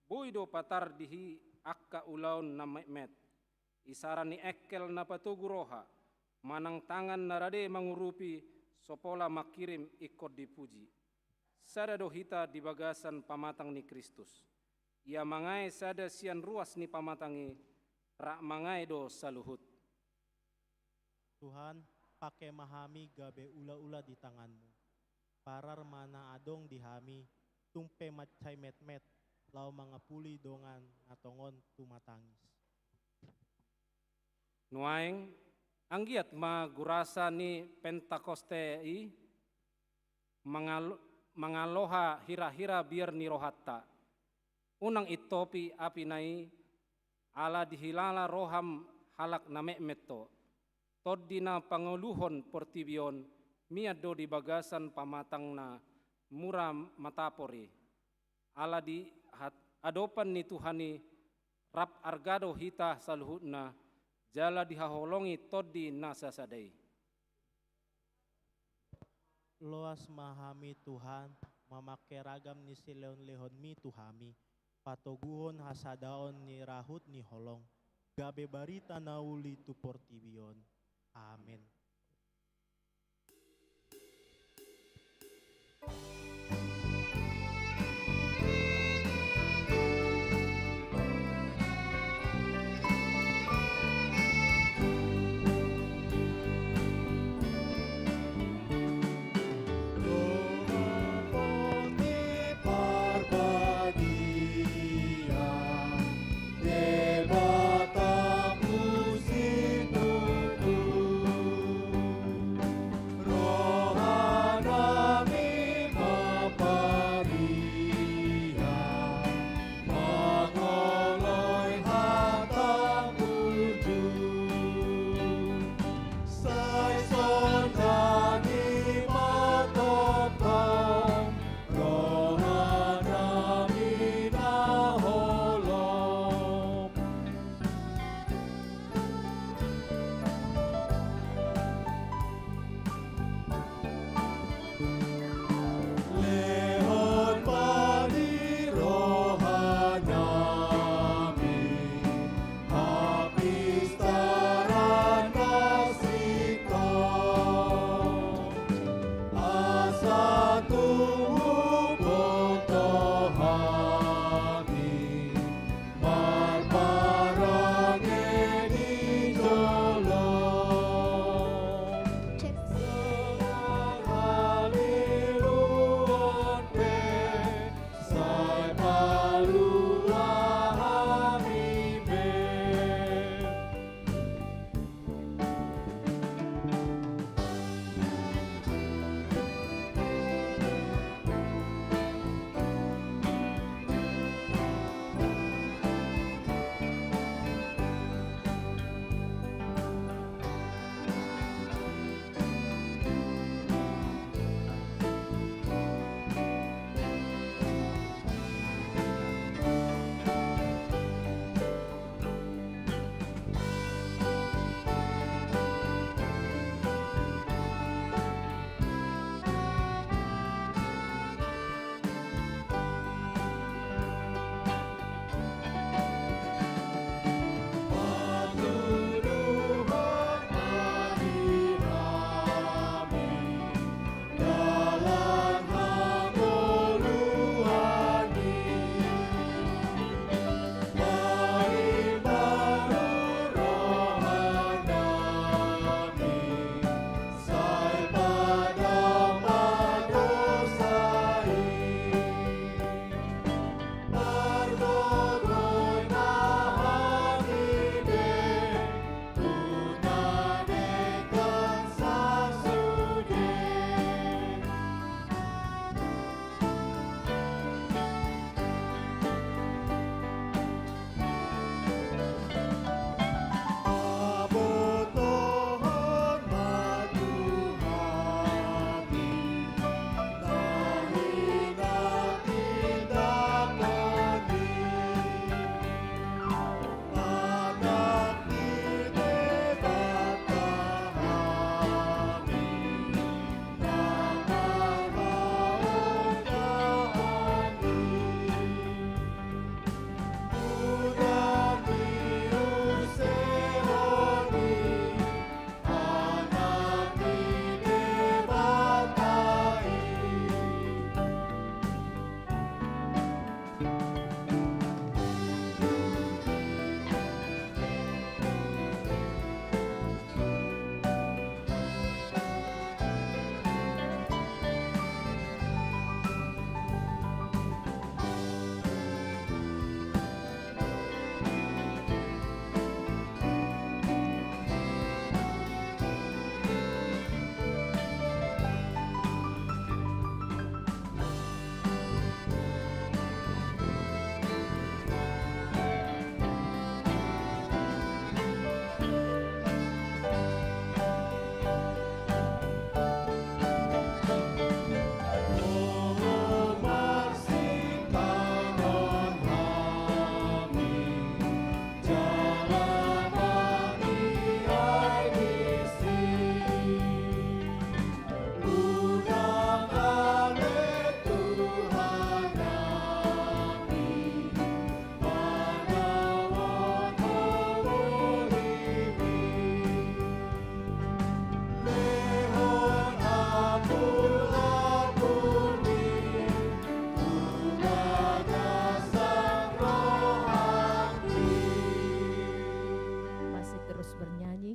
boi do patar di i angka ulaon na metmet. Isara ni engkel na patogu roha, manang tangan na rade mangurupi, so pola mangkirim ingkon dipuji. Sada do hita di bagasan pamatang ni Kristus. Ia mangae sada sian ruas ni pamatang i, rap mangae do saluhut. Tuhan, pangke ma hami gabe ulaula di tanganmu. Parar ma na adong di hami, tung pe mansai metmet, laho mangapuli dongan na tongon tumatangis. Nuaeng, anggiat ma gurasa ni Pentakoste i, mangal-, mangaloha hirahira biar ni rohanta. Unang intopi apina i, ala dihilala roham halak na metmet do. Tondi na pangoluhon portibi on, mian do di bagasan pamatang na mura matapor i. Ala di hat-, adopan ni Tuhan i, rap arga do hita saluhutna, jala dihaholongi Tondi na sasada i. Loas ma hami Tuhan, mamangke ragam ni silehonlehonmi tu hami, patoguhon hasadaon ni rahut ni holong, gabe barita na uli tu portibi on. Amen.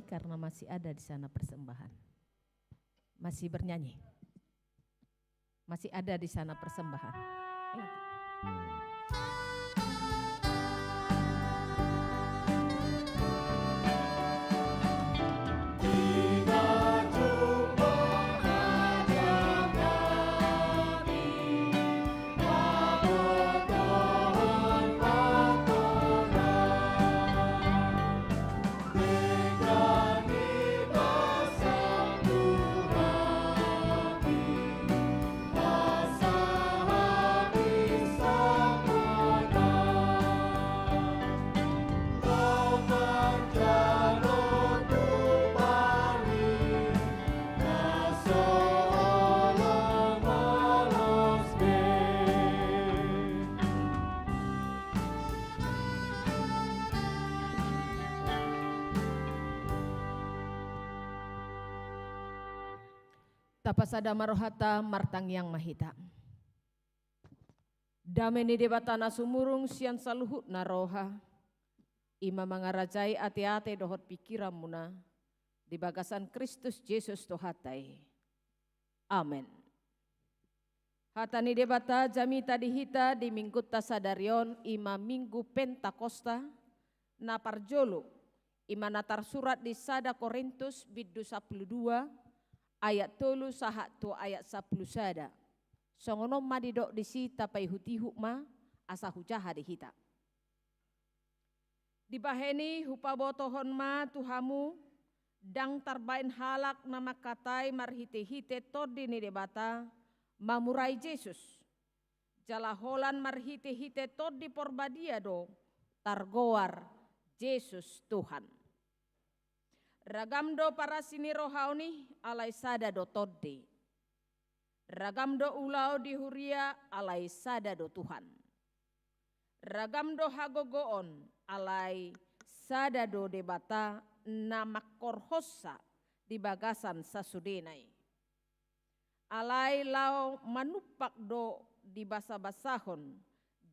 Karena masih ada di sana persembahan. Masih bernyanyi. Masih ada di sana persembahan. Tapasada ma rohanta, martangiang ma hita. Dame ni Debata na sumurung sian saluhutna roha, i ma mangarajai ateate dohot pingkiranmuna di bagasan Kristus Jesus Tuhanta i. Amen. Hata ni Debata jamita di hita di minggunta sadari on, i ma Minggu Pentakosta, na parjolo, i ma na tarsurat di sada Korintus bindu sampulu dua, ayat tolu sahat tu ayat sampulu sada. Songon on ma didok disi, tapaihutihut ma asa hujaha di hita. Dibahen i hupabotohon ma tu hamu, ndang tarbaen halak na mangkatai marhitehite Tondi ni Debata, mamurai Jesus. Jala holan marhitehite Tondi Porbadia do targoar Jesus Tuhan. Ragam do parasi ni roha on i, alai sada do Tondi. Ragam do ulaon di huria, alai sada do Tuhan. Ragam do hagogoon, alai sada do Debata na mangkorhonsa di bagasan sasudena i. Alai laho manumpak do dibasabasahon,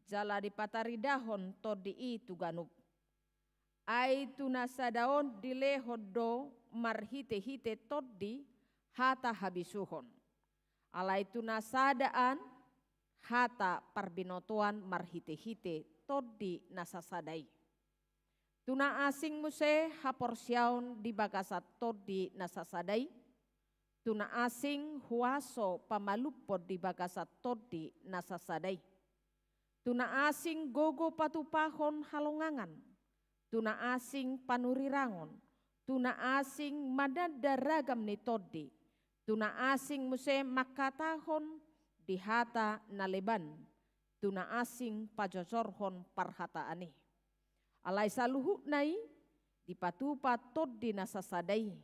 jala dipataridahon Tondi i tu ganup. Ai tu na sada on dilehon do marhitehite Tondi hata habisuhon. Alai tu na sada an hata parbinotoan marhitehite Tondi na sasada i. Tu na asing muse haporseaon di bagasan Tondi na sasada i. Tu na asing huaso pamalumhon di bagasan Tondi na sasada i. Tu na asing gogo patupahon halongangan. Tu na asing panurirangon. Tu na asing mananda ragam ni tondi. Tu na asing muse mangkatahon di hata na leban. Tu na asing pajojorhon parhataan i. Alai saluhutna i dipatupa Tondi na sasada i,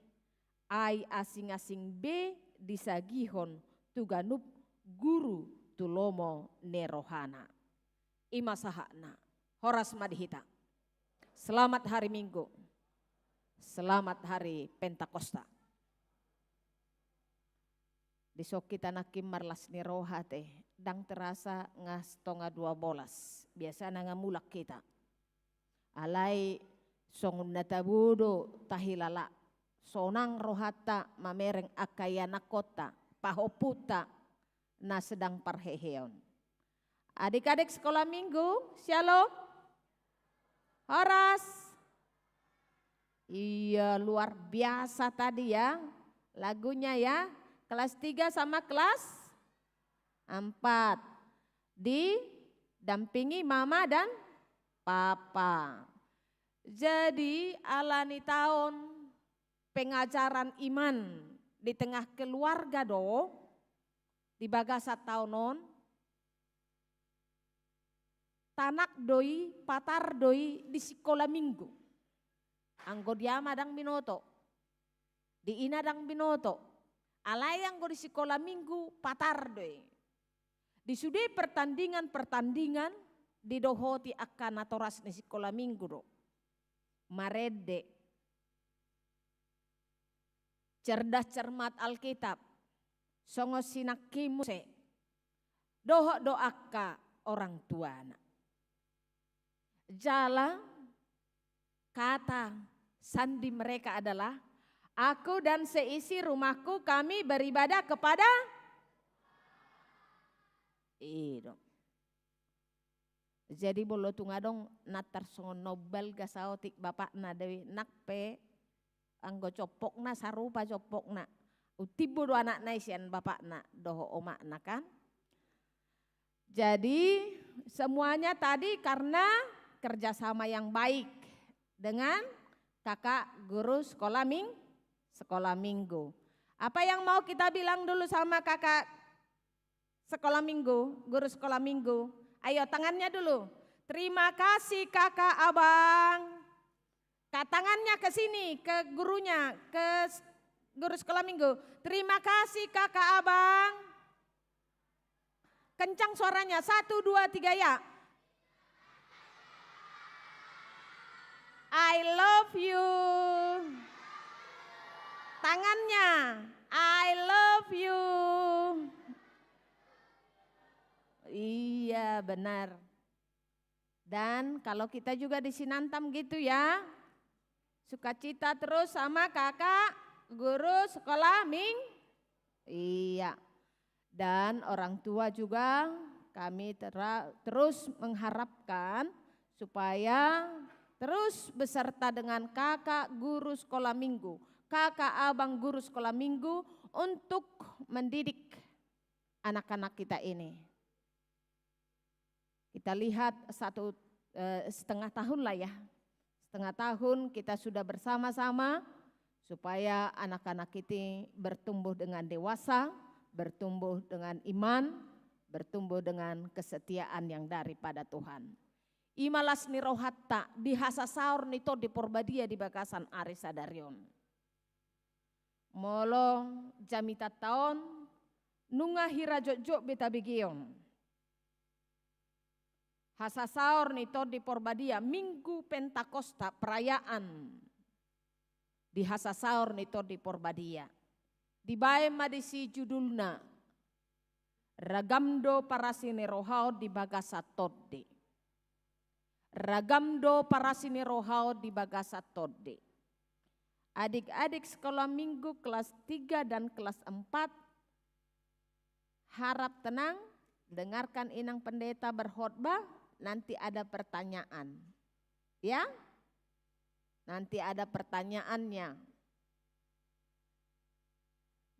ai asing-asing be disagihon tu ganup guru tu lomo ni rohana. I ma sahatna. Horas ma di hita. Selamat hari Minggu. Selamat hari Pentakosta. Dison hita nangkin marlas ni roha ate, ndang terasa nga stonga dua bolas, biasana nga mulak hita. Alai songon na tabo do tahilala, sonang rohanta mamereng angka ianakhonta, pahompunta na sedang parheheon. Adik-adik sekolah minggu, shalom. Horas. Iya, luar biasa tadi ya lagunya ya. Kelas tiga sama kelas empat. Didampingi mama dan papa. Jadi, ala ni taon pengajaran iman di tengah keluarga do, di bagasan taon on, tanak do i, patar do i di sikola minggu. Anggo di ama ndang binoto, di ina ndang binoto. Alai anggo di sikola minggu, patar do i. Di sude pertandingan-pertandingan didohoti angka natoras ni sikola minggu do. Marende. Cerdas cermat Alkitab, songon si nangkin muse, dohot do angka orang tuana. Jala kata Sandi mereka adalah, "Aku dan seisi rumahku, kami beribadah kepada." Ido. Jadi molo tung adong na tarsongon na umbalga saotik bapakna do i, nang pe anggo compokna sarupa compokna. Umtimbo do anakna i sian bapakna dohot omakna, kan? Jadi, semuanya tadi karena kerjasama yang baik dengan kakak guru sekolah ming-, sekolah minggu. Apa yang mau kita bilang dulu sama kakak sekolah minggu, guru sekolah minggu? Ayo, tangannya dulu. Terima kasih, Kakak, Abang. Ka-, tangannya ke sini, ke gurunya, ke s-, guru sekolah minggu. Terima kasih, Kakak, Abang. Kencang suaranya. Satu, dua, tiga, ya. I love you. Tangannya. I love you. Iya, benar. Dan kalau kita juga di Sinantam gitu ya. Sukacita terus sama kakak guru sekolah ming-, iya. Dan orang tua juga kami tera-, terus mengharapkan supaya terus beserta dengan kakak guru sekolah minggu, kakak abang guru sekolah minggu untuk mendidik anak-anak kita ini. Kita lihat satu, eh, setengah tahun lah ya. Setengah tahun kita sudah bersama-sama supaya anak-anak ini bertumbuh dengan dewasa, bertumbuh dengan iman, bertumbuh dengan kesetiaan yang daripada Tuhan. I ma las ni rohanta di hasasaor ni Tondi Porbadia di bagasan ari sadari on. Molo jamitanta on, nunga hira jotjot be tabege on. Hasasaor ni Tondi Porbadia, Minggu Pentakosta, perayaan di hasasaor ni Tondi Porbadia. Dibaen ma disi judulna, Ragam do parasi ni roha on di bagasan tondi. Ragam do parasi ni roha on di bagasan tondi. Adik-adik sekolah minggu kelas tiga dan kelas empat, harap tenang, dengarkan inang pendeta berkhotbah, nanti ada pertanyaan. Ya? Nanti ada pertanyaannya.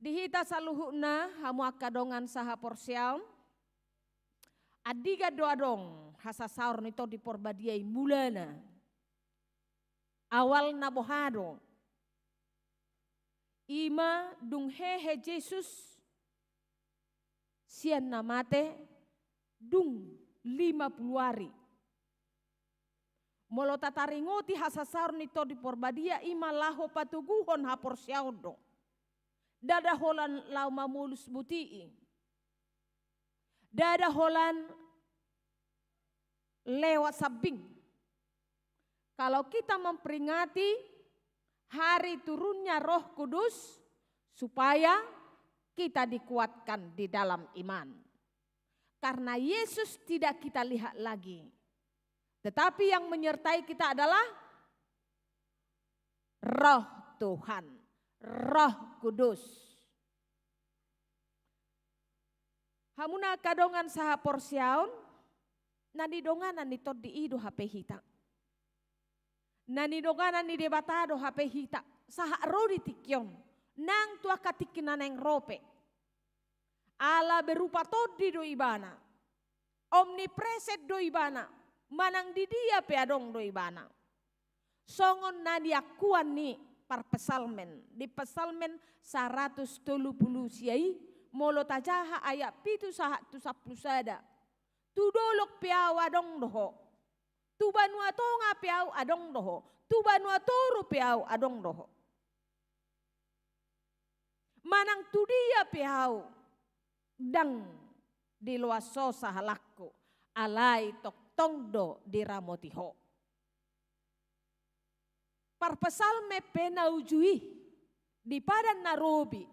Di hita saluhutna, hamu angka dongan sahaporseaon, andigan do adong hasasaor ni Tondi Porbadia i mulana. Awalna boha do? I ma dung hehe Jesus sian na mate, dung lima pulu ari. Molo tataringoti hasasaor ni Tondi Porbadia, i ma laho patoguhon haporseaon do. Ndada holan laho mamolus buti i. Ndada holan lewat sambing. Kalau kita memperingati hari turunnya Roh Kudus, supaya kita dikuatkan di dalam iman. Karena Yesus tidak kita lihat lagi. Tetapi yang menyertai kita adalah Roh Tuhan, Roh Kudus. Hamuna angka dongan sahaporseaon, na nidonganan ni Tondi i do hape hita. Na nidonganan ni Debata do hape hita, sahat ro di tingki on, nang tu angka tingki na naeng ro pe. Ala berupa tondi do Ibana. Omnipresent do Ibana, manang di dia pe adong do Ibana. Songon na niangkuan ni parpsalmen, di Psalmen saratus tolu pulu sia i, molo tajaha ayat pitu sahat tu sampulu sada. Tu dolok pe Ahu adong do Ho. Tu banua tonga pe Ahu adong do Ho. Tu banua toru pe Ahu adong do Ho. Manang tu dia pe Ahu, ndang diloas Ho sahalakku, alai tongtong do diramoti Ho. Parpsalmen pe na uju i, di padan na robi,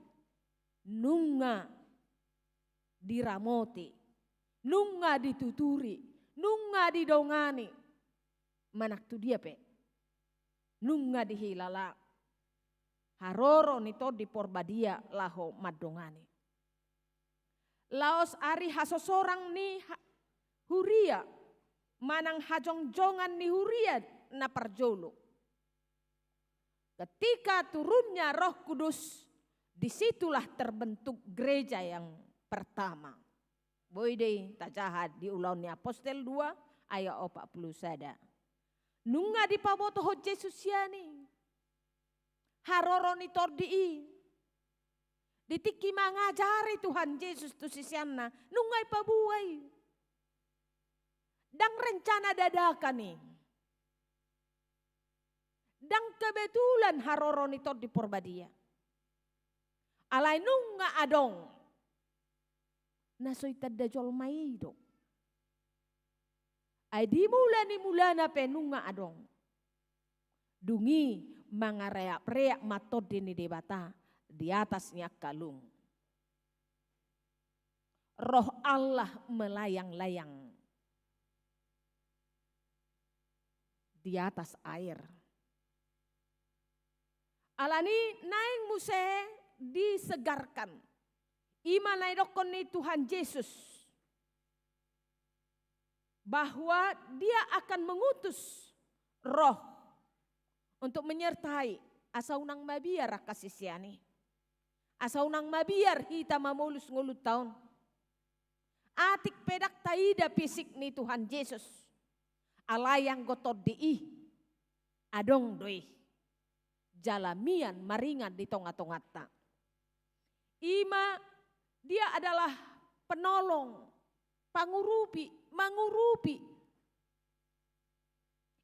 nunga diramoti, nunga dituturi, nunga didongani, manang tu dia pe. nunga dihilala haroro ni Tondi Porbadia laho mandongani. Laos ari hasosorang ni ha-, huria, manang hajongjongan ni huria na parjolo. Ketika turunnya Roh Kudus, disitulah terbentuk gereja yang pertama. Boi do i tajaha di Ulaon ni Apostel dua ayat opat puluh sada. Nunga dipabotohon Jesus sian i haroro ni Tondi i. Di tingki mangajari Tuhan Jesus tu siseanna, nunga dipaboa i. Ndang rencana dadakan i. Ndang kebetulan haroro ni Tondi Porbadia. Alai nunga adong na so ditanda jolma i do. Ai di mula ni mulana pe nunga adong. Dung i mangareapreap ma Tondi ni Debata di atas ni angka lung. Roh Allah melayang-layang di atas air. Alani naeng muse disegarkan. I ma na didokkon ni Tuhan Jesus bahwa Dia akan mengutus Roh untuk menyertai, asa unang mabiar angka sisean i. Asa unang mabiar hita mamolus ngolunta on. Atik pe ndang taida fisik ni Tuhan Jesus, alai anggo Tondi i adong do i jala mian maringan di tongatonganta. I ma Dia adalah penolong, pangurupi, mangurupi.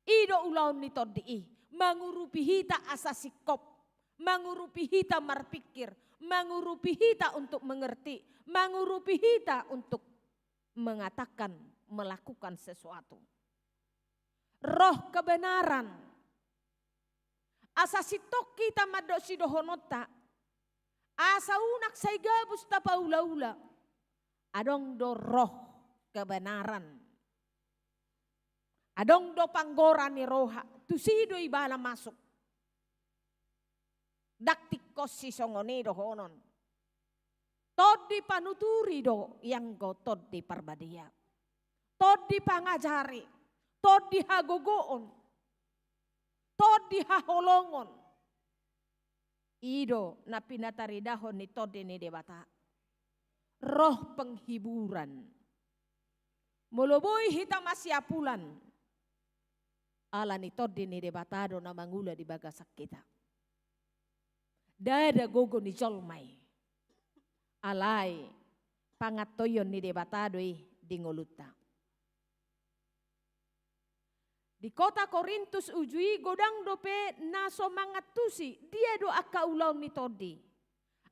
I do ulaon ni Tondi i, mangurupi hita asa singkop, mangurupi hita marpikir, mangurupi hita untuk mengerti, mangurupi hita untuk mengatakan, melakukan sesuatu. Roh kebenaran. Asa sintong hita mandok sidohononta, asa unang sai gabus tapaulaula. Adong do Roh kebenaran. Adong do panggora ni roha, tusi do ibana masuk. Ndang tingkos sisongon i dohonon. Tondi panuturi do i anggo Tondi Parbadia. Tondi pangajari, tondi hagogoon, tondi haholongon. I do na pinataridahon ni Tondi ni Debata. Roh penghiburan. Molo boi hita masiapulan, ala ni Tondi ni Debata do na mangula di bagasan hita. Ndada gogo ni jolma i. Alai pangantoion ni Debata do i di ngolunta. Di kota Korintus uju i godang dope na so mangantusi dia do angka ulaon ni Tondi.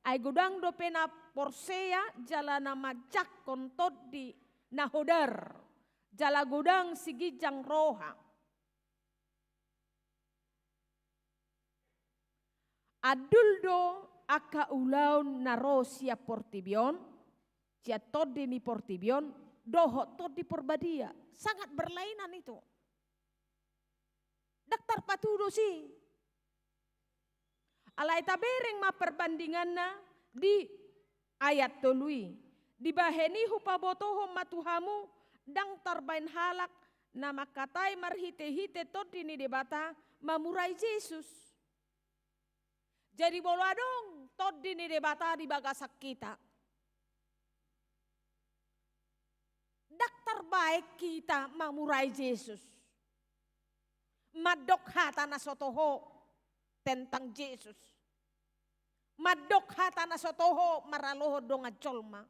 Ai godang dope na porsea jala na manjangkon Tondi na hodar, jala godang siginjang roha. Andul do angka ulaon na ro sian portibi on, sian Tondi ni portibi on, dohot Tondi Parbadia. Sangat berlainan itu. Ndang tarpatudos i. Alai tabereng ma perbandinganna di ayat tolu i. Dibahen i hupabotohon ma tu hamu, ndang tarbahen halak na mangkatai marhitehite Tondi ni Debata mamurai Jesus. Jadi molo adong Tondi ni Debata di bagasan hita, ndang tarbahen hita mamurai Jesus. Mandok hata na so toho tentang Jesus. Mandok hata na so toho maralohon dongan jolma.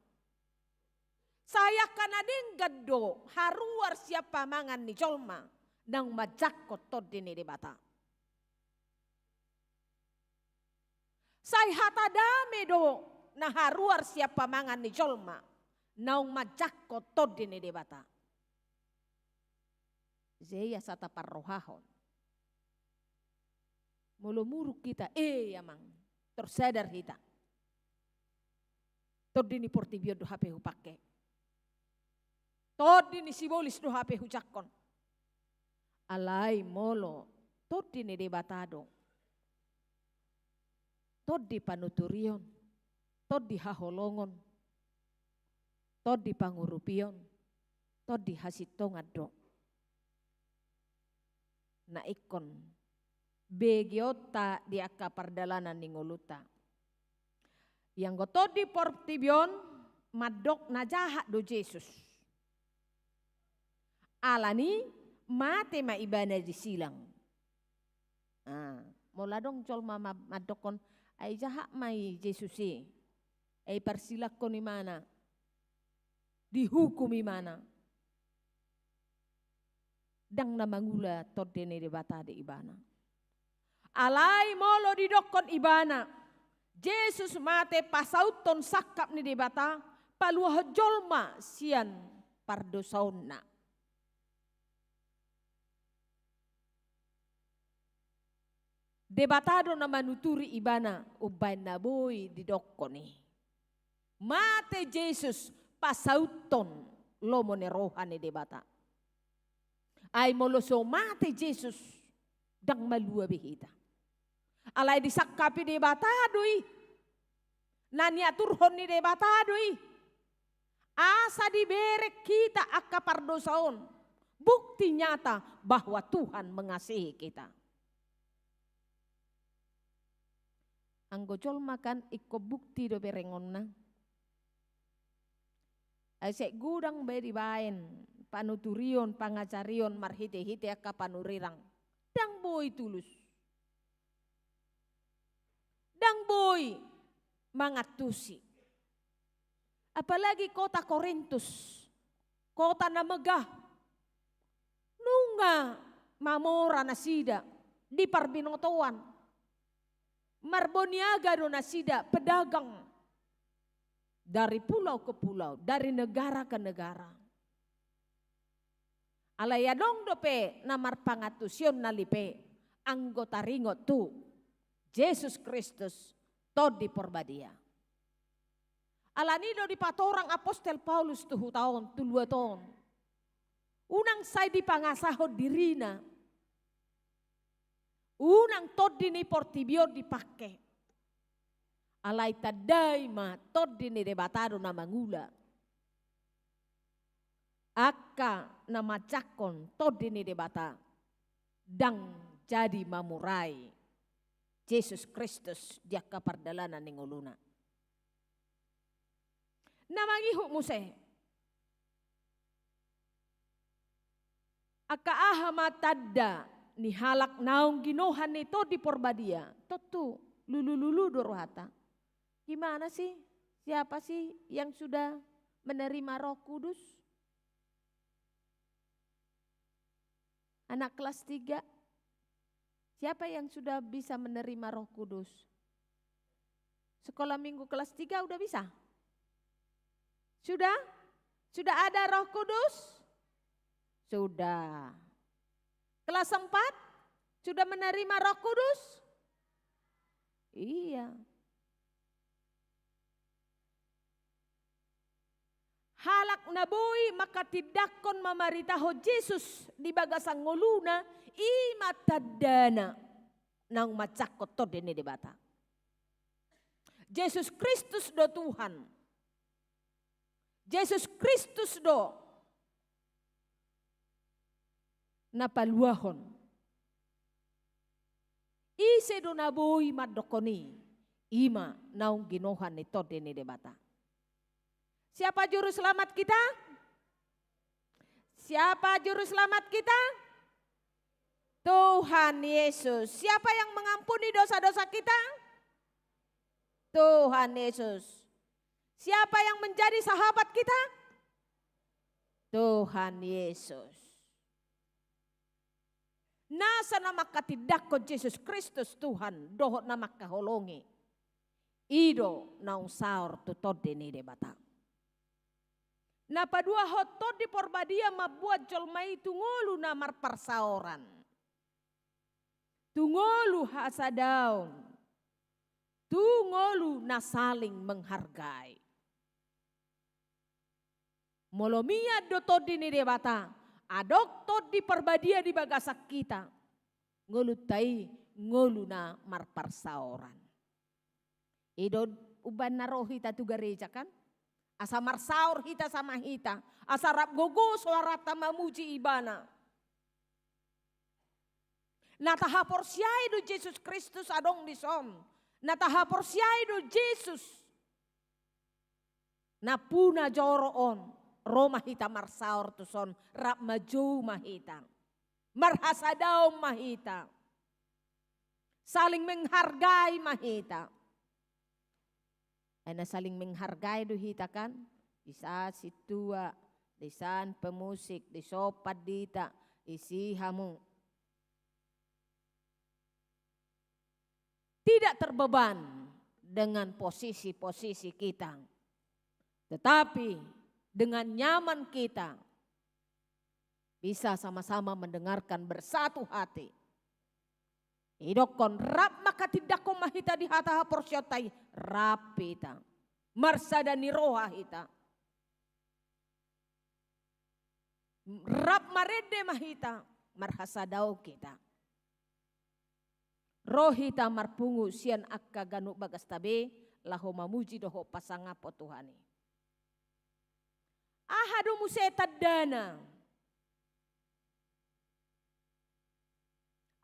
Sai angka na denggan do haruar sian pamangan ni jolma naung manjangkon Tondi ni Debata. Sai hata dame do na haruar sian pamangan ni jolma naung manjangkon Tondi ni Debata. Jadi asa taparrohahon. Molo muruk hita, eh, amang, torsadar hita. Tondi ni portibi on do hape hupangke. Tondi ni sibolis do hape hujangkon. Alai molo Tondi ni Debata do. Tondi panuturion, tondi haholongon, tondi pangurupion, tondi hasintongan do. Na ingkon begeonta di angka pardalanan ni ngolunta. Ianggo tondi portibi on mandok na jahat do Jesus. Alani mate ma ibana di silang. Ah, molo adong jolma ma-, mandokkon, ai jahat ma i Jesus i. Ai parsilangkon ibana. Dihukum ibana. Ndang na mangula Tondi ni Debata di ibana. Alai molo didokkon ibana, Jesus mate pasauthon sangkap ni Debata, paluahon jolma sian pardosaonna. Debata do na manuturi ibana umbaen na boi didokkon i. Mate Jesus pasauthon lomo ni roha ni Debata. Ai molo so mate Jesus, ndang malua be hita. Alai disangkapi Debata do i. Na niaturhon ni Debata do i. Asa dibereng hita angka pardosa on. Bukti nyata bahwa Tuhan mengasihi kita. Anggo jolma kan ingkon bukti do berengonna. Ai sai godang be dibaen panuturion, pangajarion marhite-hite angka panurirang. Ndang boi tulus. Ndang boi mangantusi. Apalagi kota Korintus, kota na megah. Nunga mamora nasida di parbinotoan. Marboniaga do nasida, pedagang. Dari pulau ke pulau, dari negara ke negara. Alai adong dope na marpangantusion na lipe, anggo taringot tu Jesus Kristus, Tondi Porbadia. Alani do dipatorang apostel Paulus tu huta on, tu luat on. Unang sai dipangasahon dirina. Unang tondi ni portibi on dipangke. Alai tandai ma Tondi ni Debata do na mangula. Angka na manjangkon Tondi ni Debata ndang jadi mamurai Jesus Kristus di angka pardalanan ni ngoluna. Na mangihut muse. Angka aha ma tanda ni halak naung ginohan ni Tondi Porbadia? Tontu lulu-lulu do rohanta. Gimana sih? Siapa sih yang sudah menerima Roh Kudus? Anak kelas tiga. Siapa yang sudah bisa menerima Roh Kudus? Sekolah minggu kelas tiga udah bisa? Sudah? Sudah ada Roh Kudus? Sudah. Kelas empat? Sudah menerima Roh Kudus? Iya. Halak na boi mangkatindangkon mamaritahon Jesus di bagasan ngoluna, i ma tandana naung manjangkon Tondi ni Debata. Jesus Kristus do Tuhan. Jesus Kristus do na paluahon. Ise do na boi mandokkon i? I ma naung ginohan ni Tondi ni Debata. Siapa juru selamat kita? Siapa juru selamat kita? Tuhan Yesus. Siapa yang mengampuni dosa-dosa kita? Tuhan Yesus. Siapa yang menjadi sahabat kita? Tuhan Yesus. Nasa na mangkatindangkon Jesus Kristus Tuhan dohot na mangkaholongi, i do naung saor tu Tondi ni Debata. Na paduahon, Tondi Porbadia mambuat jolma i tu ngolu na marparsaoran, tu ngolu hasadaon, tu ngolu na saling menghargai. Molo mian do Tondi ni Debata, adong Tondi Porbadia di bagasan hita. ngolunta i ngolu na marparsaoran. I do umbaen na ro hita tu gareja kan? Asa marsaor hita sama hita, asa rap gogo soaranta mamuji Ibana. Na tahaporseai do Jesus Kristus adong dison. Na tahaporseai do Jesus. Nampuna joro on, ro ma hita marsaor tuson, rap manjou ma hita. Marhasadaon ma hita. Saling menghargai ma hita. Ai na saling menghargai do hita kan? Disi sintua, disi pemusik, disi pandita, disi hamu. Tidak terbeban dengan posisi-posisi kita. Tetapi dengan nyaman kita bisa sama-sama mendengarkan bersatu hati. Idokkon rap manghatindanghon ma hita di hata haporseaonta i, rap hita. Marsada ni roha hita. Rap marende ma hita, marhasadaon hita. Ro hita marpungu sian angka ganup bagasta be, laho mamuji dohot pasangaphon Tuhan i. Aha do muse tandana?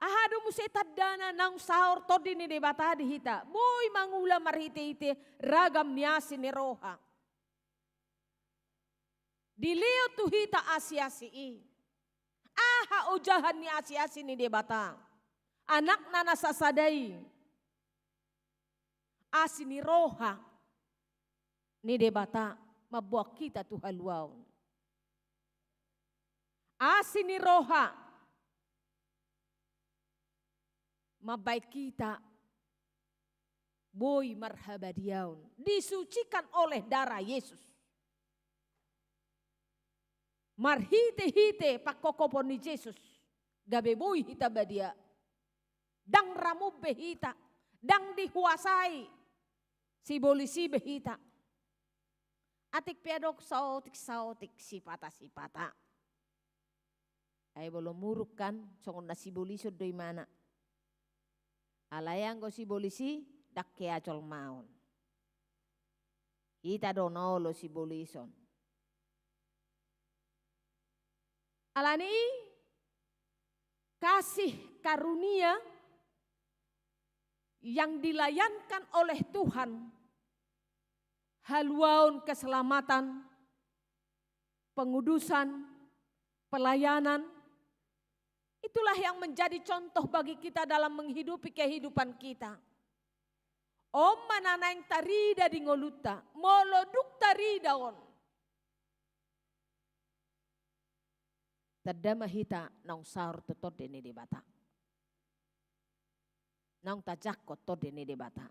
Aha do muse tandana naung saor Tondi ni Debata di hita? Boi mangula marhite-hite ragam ni asi ni roha. Dilehon tu hita asi-asi i. Aha ojahan ni asi-asi ni Debata? Anakna na sasada i. Asi ni roha ni Debata mamboan hita tu haluaon. Asi ni roha mambaen hita boi marhabadiaon, disucikan oleh darah Yesus. Marhite-hite pangkophopon ni Jesus, gabe boi hita badia. Ndang ramuk be hita, ndang dihuasai sibolis i be hita. Atik pe adong saotik-saotik, sipata-sipata. Ai molo muruk kan, songon na sibolison do imana. Alai anggo sibolis i, ndang hea jolma on. Hita do na olo sibolison. Alani i, kasih karunia yang dilayankan oleh Tuhan, haluaon keselamatan, pengudusan, pelayanan, itulah yang menjadi contoh bagi kita dalam menghidupi kehidupan kita. On ma na naeng tarida di ngolunta, molo dung tarida on. Tanda ma hita naung saor tu Tondi ni Debata. Naung tajangkon Tondi ni Debata.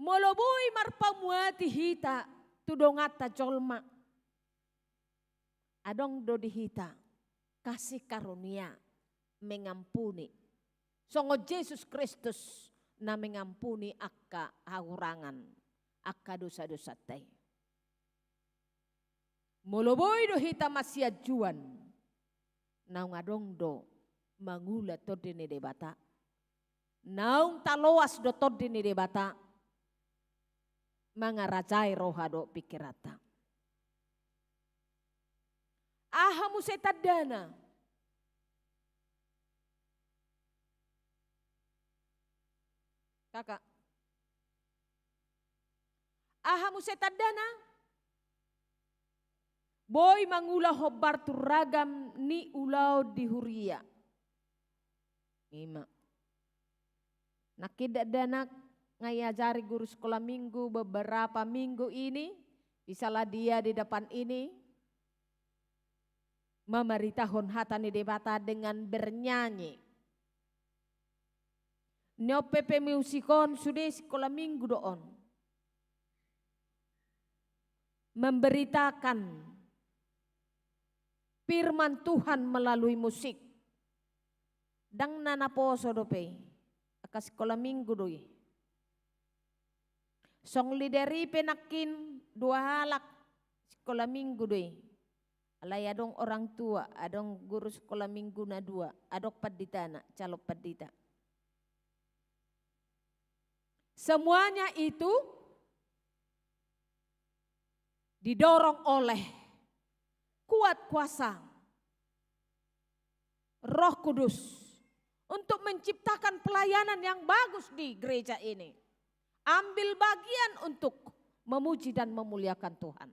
Molo boi marpamuati hita tu donganta jolma, adong do di hita kasih karunia mengampuni. Songon Jesus Kristus na mengampuni angka hahurangan, angka dosa-dosanta i. Molo boi do hita masianjuan, naung adong do mangula Tondi ni Debata. Naung taloas do Tondi ni Debata mangarajai roha dohot pingkiranta. Aha muse tandana? Kakak. Aha muse tandana? Boi mangula hombar tu ragam ni ulaon di huria. Ima. Nangkin dakdanak nga iajari guru sekolah minggu beberapa minggu ini, di salah dia di depan ini, mamaritahon hata ni Debata dengan bernyanyi. Nion pe pemusik on sude sikola minggu do on. Memberitakan firman Tuhan melalui musik. Ndang na naposo dope i. Angka sikola minggu do i. Song leader i pe nangkin dua halak sikola minggu do i. Alai adong orang tua, adong guru sekolah minggu na dua, adong panditana, calon pandita. Semuanya itu didorong oleh kuat kuasa Roh Kudus untuk menciptakan pelayanan yang bagus di gereja ini. Ambil bagian untuk memuji dan memuliakan Tuhan.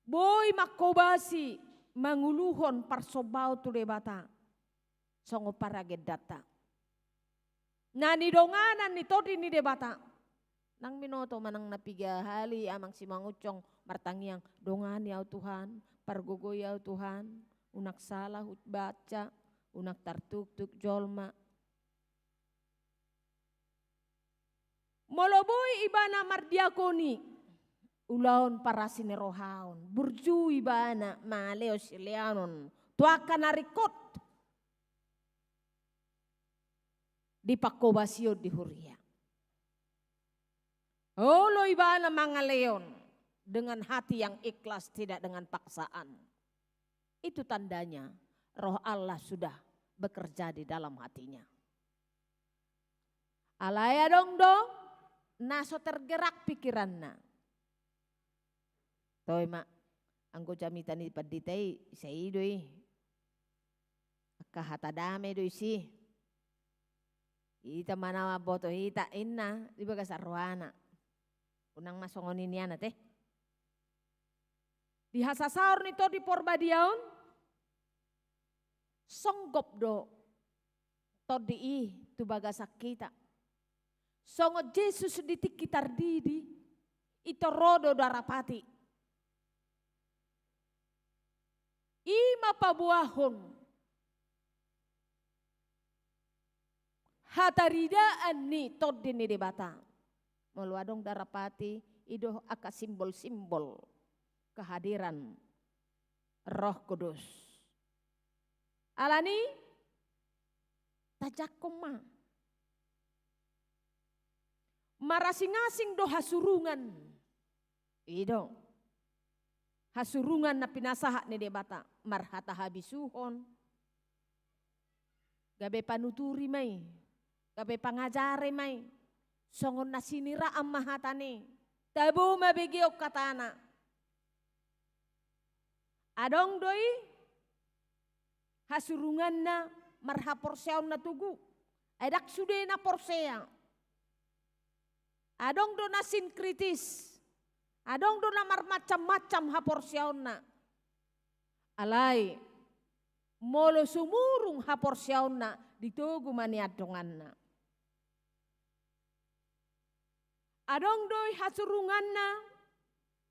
Boi mangkobasi manguluhon parsombaon tu Debata songon paragendanta. Na nidonganan ni Tondi ni Debata. Nang binoto manang na piga hali amang Simangunsong martangiang, dongani au Tuhan, pargogoi au Tuhan, unang sala hubaca, unang tartuktuk jolma. Molo boi ibana mardiakoni, ulaon parasi ni roha on, burju ibana mangalehon sileanon tu angka na ringkot di pangkobasion di huria. Olo ibana mangalehon dengan hati yang ikhlas, tidak dengan paksaan. Itu tandanya Roh Allah sudah bekerja di dalam hatinya. Alai adong do na so tergerak pikiranna. Toe ma, anggo jamita ni pandita i, sai i do i. Angka hata dame do isi. Hita ma na mamboto hita inna di bagasan rohana. Unang ma songon i nian ate. Di hasasaor ni Tondi Porbadia on, songgop do Tondi i tu bagasan hita. Songon Jesus di tingki tardidi, i tor ro do darapati. I ma paboahon hataridaan ni Tondi ni Debata. Molo adong darapati, i do angka simbol-simbol kehadiran Roh Kudus. Alani tajangkon ma. Marasing-asing do hasurungan. I do. Hasurungan na pinasahat ni Debata, marhata habisuhon. Gabe panuturi ma i, gabe pangajari ma i. Songon na siniraan ma hatana i. Tabo ma begeon hatana. Adong do i hasurunganna marhaporseaon na togu. Ai ndang sude na porsea. Adong do na sinkritis. Adong do na marmacam-macam haporseaonna. Alai, molo sumurung haporseaonna, ditogu ma nian donganna. Adong do i hasurunganna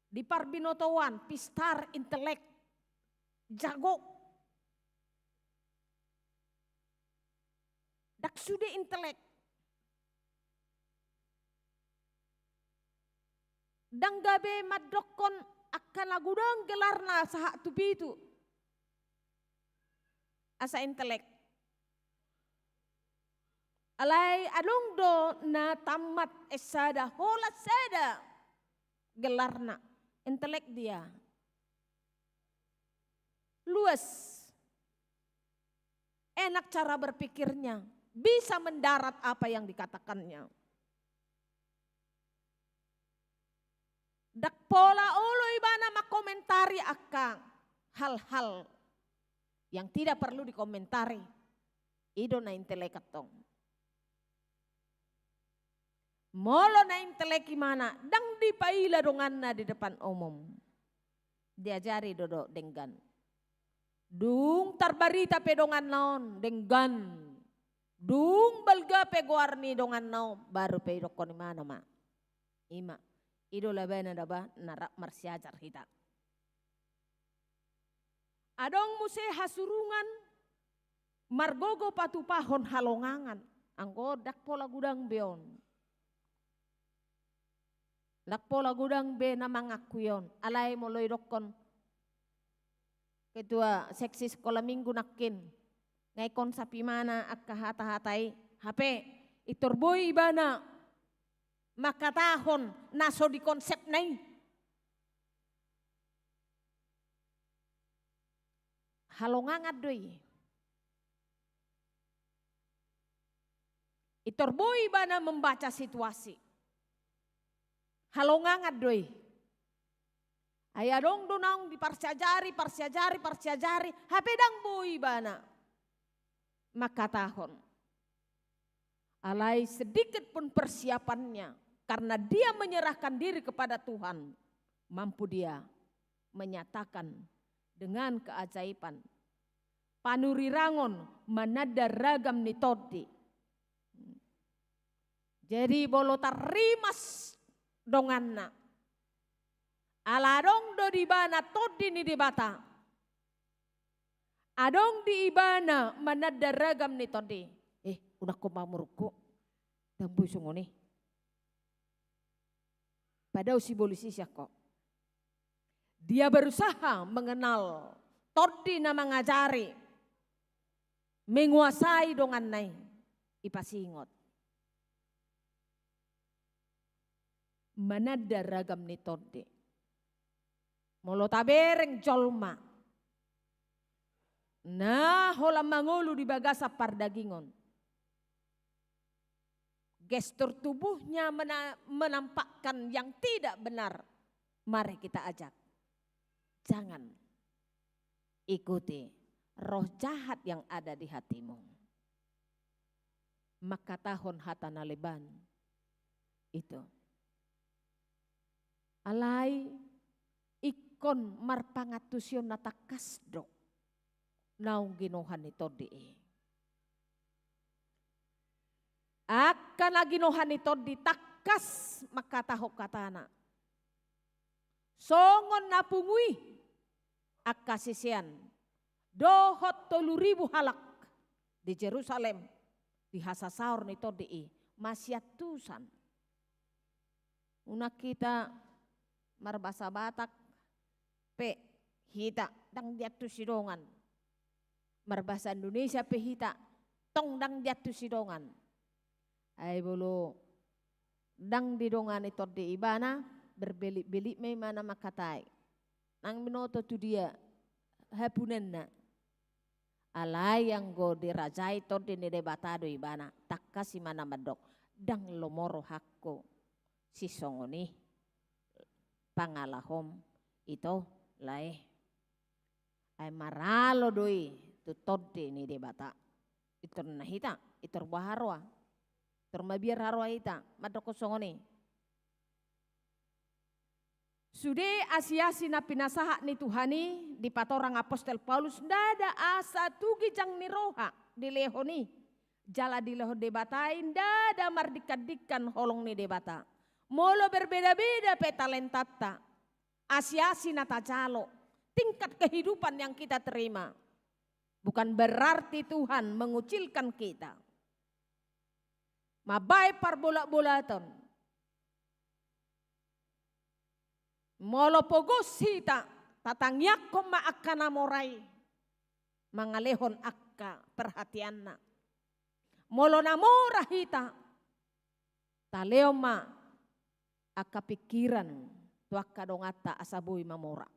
di parbinotoan, pistar, intelek, jago. Ndang sude intelek. Ndang gabe mandokkon angka na godang gelarna sahat tu pitu. Asa intelek. Alai adong do na tamat S sada, holan sada gelarna. Intelek dia. Luas. Enak cara berpikirnya. Bisa mendarat apa yang dikatakannya. Ndang pola olo ibana mangkomentari angka hal-hal yang tidak perlu dikomentari. I do na intelek antong. Molo na intelek ibana, ndang dipaila donganna di depan umum. Diajari do do denggan. Dung tarbarita pe donganna on, denggan. Dung balga pe goar ni donganna on, baru pe idokkon ibana ma. I ma, i do labana daba na rap marsiajar hita. Adong muse hasurungan margogo patupahon halongangan, anggo ndang pola godang be on. Ndang pola godang be na mangakui on, alai molo idokkon ketua seksi sekolah minggu nangkin, nga ingkon sapi ibana angka hata-hata i, hape i tor boi ibana mangkatahon na so dikonsepna i. Halongangan do i. Pintor boi ibana membaca situasi. Halongangan do i. Ai adong do naung diparsiajari, parsiajari, parsiajari, hape ndang boi ibana mangkatahon. Alai sedikit pun persiapannya, karena dia menyerahkan diri kepada Tuhan, mampu dia menyatakan dengan keajaiban. Panurirang on mananda ragam ni tondi. Jadi molo tarrimas donganna, ala adong do di ibana tondi ni Debata, adong di ibana mananda ragam ni tondi. Eh, unang ho mamuruk ho. Ndang boi songon i. Padao sibolis i sian ho. Dia berusaha mengenal tondi na mangajari, menguasai donganna i, dipasingot. Mananda ragam ni tondi. Molo tabereng jolma na holan mangolu di bagasan pardagingon, gestur tubuhnya mena-, menampakkan yang tidak benar, mari kita ajak. Jangan ikuti roh jahat yang ada di hatimu. Mangkatahon hata na leban. Itu. Alai ingkon marpangantusion na tangkas do naung ginohan ni tondi i. Angka na ginohan ni tondi tangkas mangkatahon hatana. Songon na pungu i angka sisean dohot tolu ribu halak di Jerusalem, di hasasaor ni tondi i, masiantusan. Unang hita marbahasa Batak pe hita ndang diantusi dongan. Marbahasa Indonesia pe hita tong ndang diantusi dongan. Ai molo ndang didongani tondi ibana, berbelit-belit ma ibana mangkatai. Nang binoto tu dia hapunanna. Alai anggo dirajai tondi ni Debata do ibana, tangkas ibana mandok, ndang lomo rohangku sisongon i pangalahom ito lae. Ai maralo do i tu tondi ni Debata. Pintor na hita, pintor boha roha. Pintor mabiar haroa hita, mandokkon songon i. Sude asi-asi na pinasahat ni Tuhan i dipatorang apostel Paulus ndada asa tu ginjang ni roha dilehon i. Jala dilehon Debata i ndada mardingkan-dingkan holong ni Debata. Molo berbeda-beda pe talentanta, asi-asi na tajalo, tingkat kehidupan yang kita terima, bukan berarti Tuhan mengucilkan kita. Mambaen parbolat-bolaton. Molo pogos hita, tatangiangkon ma angka na mora i mangalehon angka perhatianna. Molo na mora hita, talehon ma angka pingkiran tu angka donganta asa boi mamora.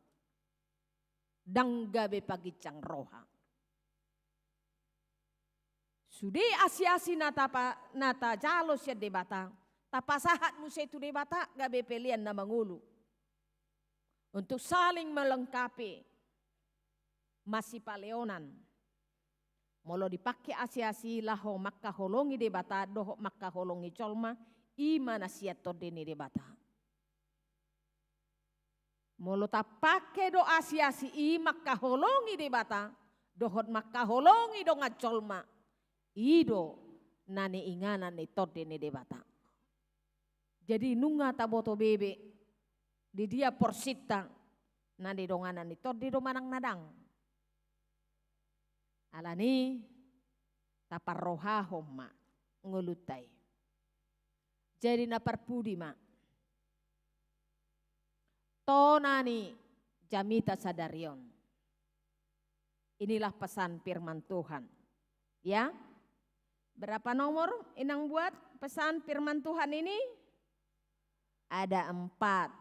Ndang gabe paginjang roha. Sude asi-asi na tapa-, na tajalo sian Debata, tapasahat muse tu Debata gabe pelean na mangolu. Untuk saling melengkapi, masipaleonan. Molo dipake asi-asi laho mangkaholongi Debata dohot mangkaholongi jolma, i ma na sian tondi ni Debata. Molo tapake do asi-asi i mangkaholongi Debata dohot mangkaholongi dongan jolma, i do na niinganan ni tondi ni Debata. Jadi nunga taboto be be di dia porsinta, na nidonganan ni tondi do manang na ndang. Alani taparrohahon ma ngolunta i. Jadi na parpudi ma tona ni jamita sadari on. Inilah pesan firman Tuhan. Ya. Berapa nomor inang buat pesan firman Tuhan ini? Ada empat.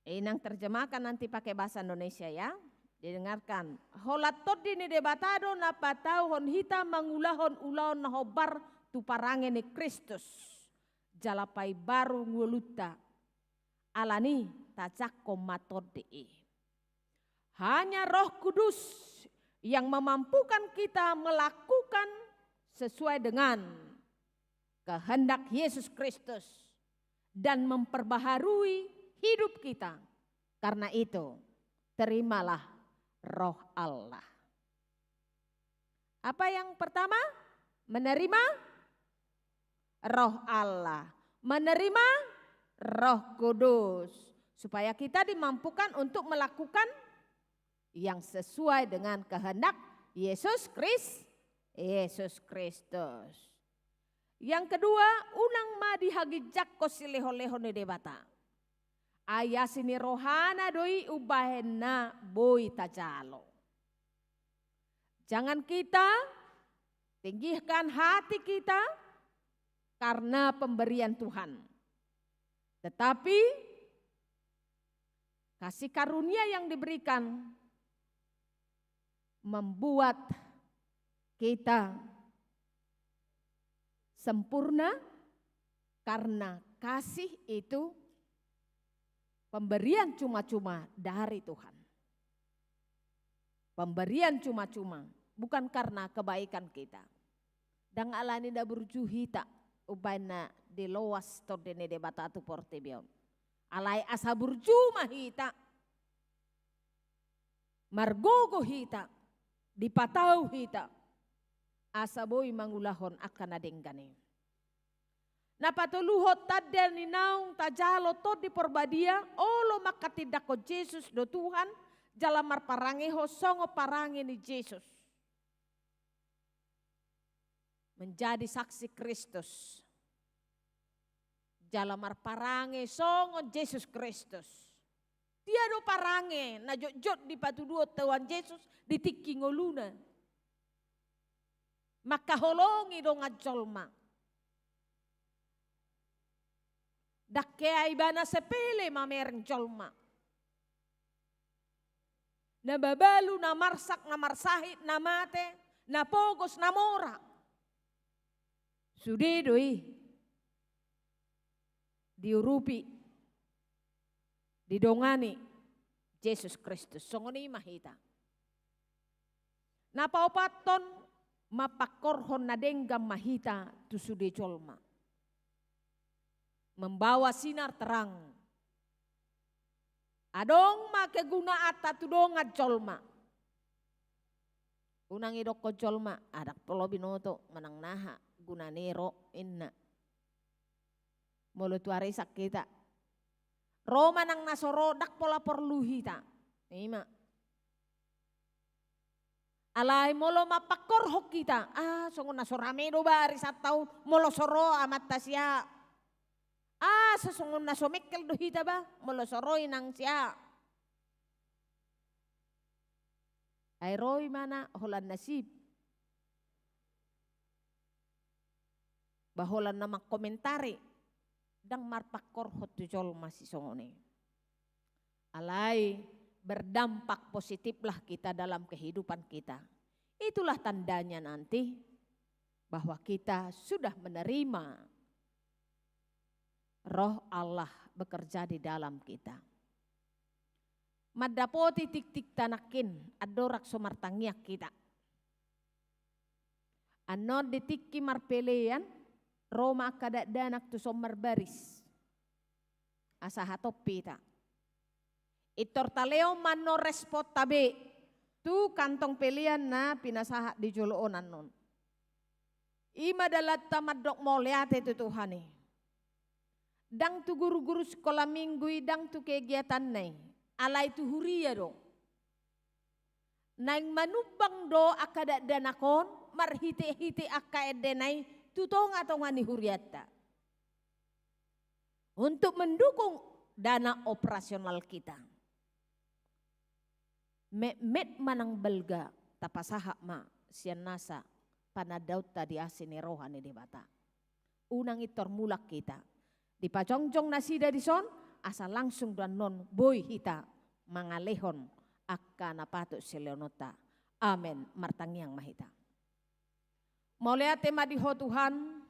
Inang terjemahkan nanti pakai bahasa Indonesia ya. Didengarkan. Holan Tondi ni Debata do na patauhon hita mangulahon ulaon na hombar tu parange ni Kristus. Jala paimbaru ngolunta. Alani tajangkon ma Tondi i. Hanya Roh Kudus yang memampukan kita melakukan sesuai dengan kehendak Yesus Kristus dan memperbaharui hidup kita. Karena itu, terimalah Roh Allah. Apa yang pertama? Menerima Roh Allah. Menerima Roh Kudus. Supaya kita dimampukan untuk melakukan yang sesuai dengan kehendak Yesus Kris-, Yesus Kristus. Yang kedua, unang ma dihaginjangkon silehonlehon ni Debata. Ai asi ni rohana do i umbahen na boi tajalo. Jangan kita tinggikan hati kita karena pemberian Tuhan. Tetapi kasih karunia yang diberikan membuat kita sempurna, karena kasih itu pemberian cuma-cuma dari Tuhan. Pemberian cuma-cuma, bukan karena kebaikan kita. Ndang alani na burju hita, umbahen na diloas Tondi ni Debata tu portibi on. Alai asa burju ma hita. Margogo hita, dipatau hita, asa boi mangulahon angka na denggan i. Na patoluhon, tanda ni naung tajalo Tondi Porbadia, olo manghatindanghon Jesus do Tuhan, jala marparangehon songon parange ni Jesus. Menjadi saksi Kristus. Jala marparange songon Jesus Kristus. Dia do parange na jotjot dipatuduhon Tuhan Jesus di tingki ngoluna. Mangkaholongi dongan jolma. Ndang hea ibana sepele mamereng jolma. Na mabalu, na marsak, na marsahit, na mate, na pogos, na mora. Sude do i diurupi, didongani Jesus Kristus. Songon i ma hita. Na paopathon, mampangkorhon na denggan ma hita tu sude jolma. Membawa sinar terang. Adong ma kegunaanta tu dongan jolma. Unang idokkon jolma, ah, ndang pola binoto manang naha guna ni ro, inna. Molo tu arisan hita, ro manang na so ro, ndang pola porlu hita. Ima. Alai molo mampangkorhon hita, ah, songon na so rame do ba arisanta on, molo so ro amanta sia. Ah, so songon na so mengkel do hita ba, molo so ro inang sia. Ai ro ibana holan na sip. Ba holan na mangkomentari, ndang marpangkorhon tu jolma sisongon i. Alai berdampak positiflah kita dalam kehidupan kita. Itulah tandanya nanti bahwa kita sudah menerima Roh Allah bekerja di dalam kita. Mandapoti tiktikta nangkin, andorang so martangiang hita. Annon di tingki marpelean, ro ma angka dakdanak tu son marbaris. Asa hatop hita. Pintor talehon ma annon responta be tu kantong pelean na pinasahat di jolo on annon. Ima dalanta mandok mauliate tu Tuhan i. Ndang tu guru-guru sikola minggu i, ndang tu kegiatanna i. Alai tu huria do. Naeng manumbang do angka dakdanak on marhite-hite angka endena i tu tonga-tonga ni hurianta. Untuk mendukung dana operasional kita. Metmet manang balga tapasahat ma sian nasa panandaonta di asi ni roha ni Debata. Unang pintor mulak hita. Dipajongjong nasida dison, asa langsung do annon boi hita mangalehon angka na patut silehononta. Amen. Martangiang ma hita. Mauliate ma di Ho Tuhan,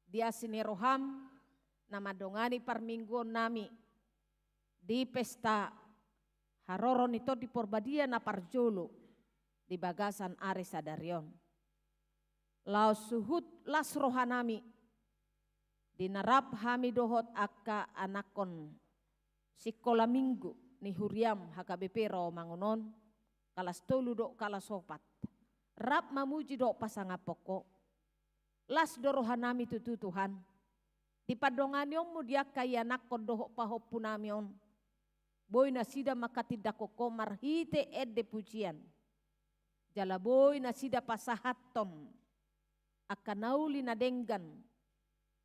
di asi ni roham, na mandongani parmingguonnami di pesta haroro ni Tondi Porbadia na parjolo di bagasan ari sadari on. Laos suhut las rohanami, di na rap hami dohot angka anakkon sikola minggu ni huriam H K B P Rawamangun on, kalas tolu dohot kalas opat, rap mamuji dohot pasangaphon Ho. Las do rohanami tutu, Tuhan, di pandonganionmu di angka ianakkon dohot pahompunami on. Boi nasida mangkatindangkon Ho marhite ende pujian. Jala boi nasida pasahathon angka na uli na denggan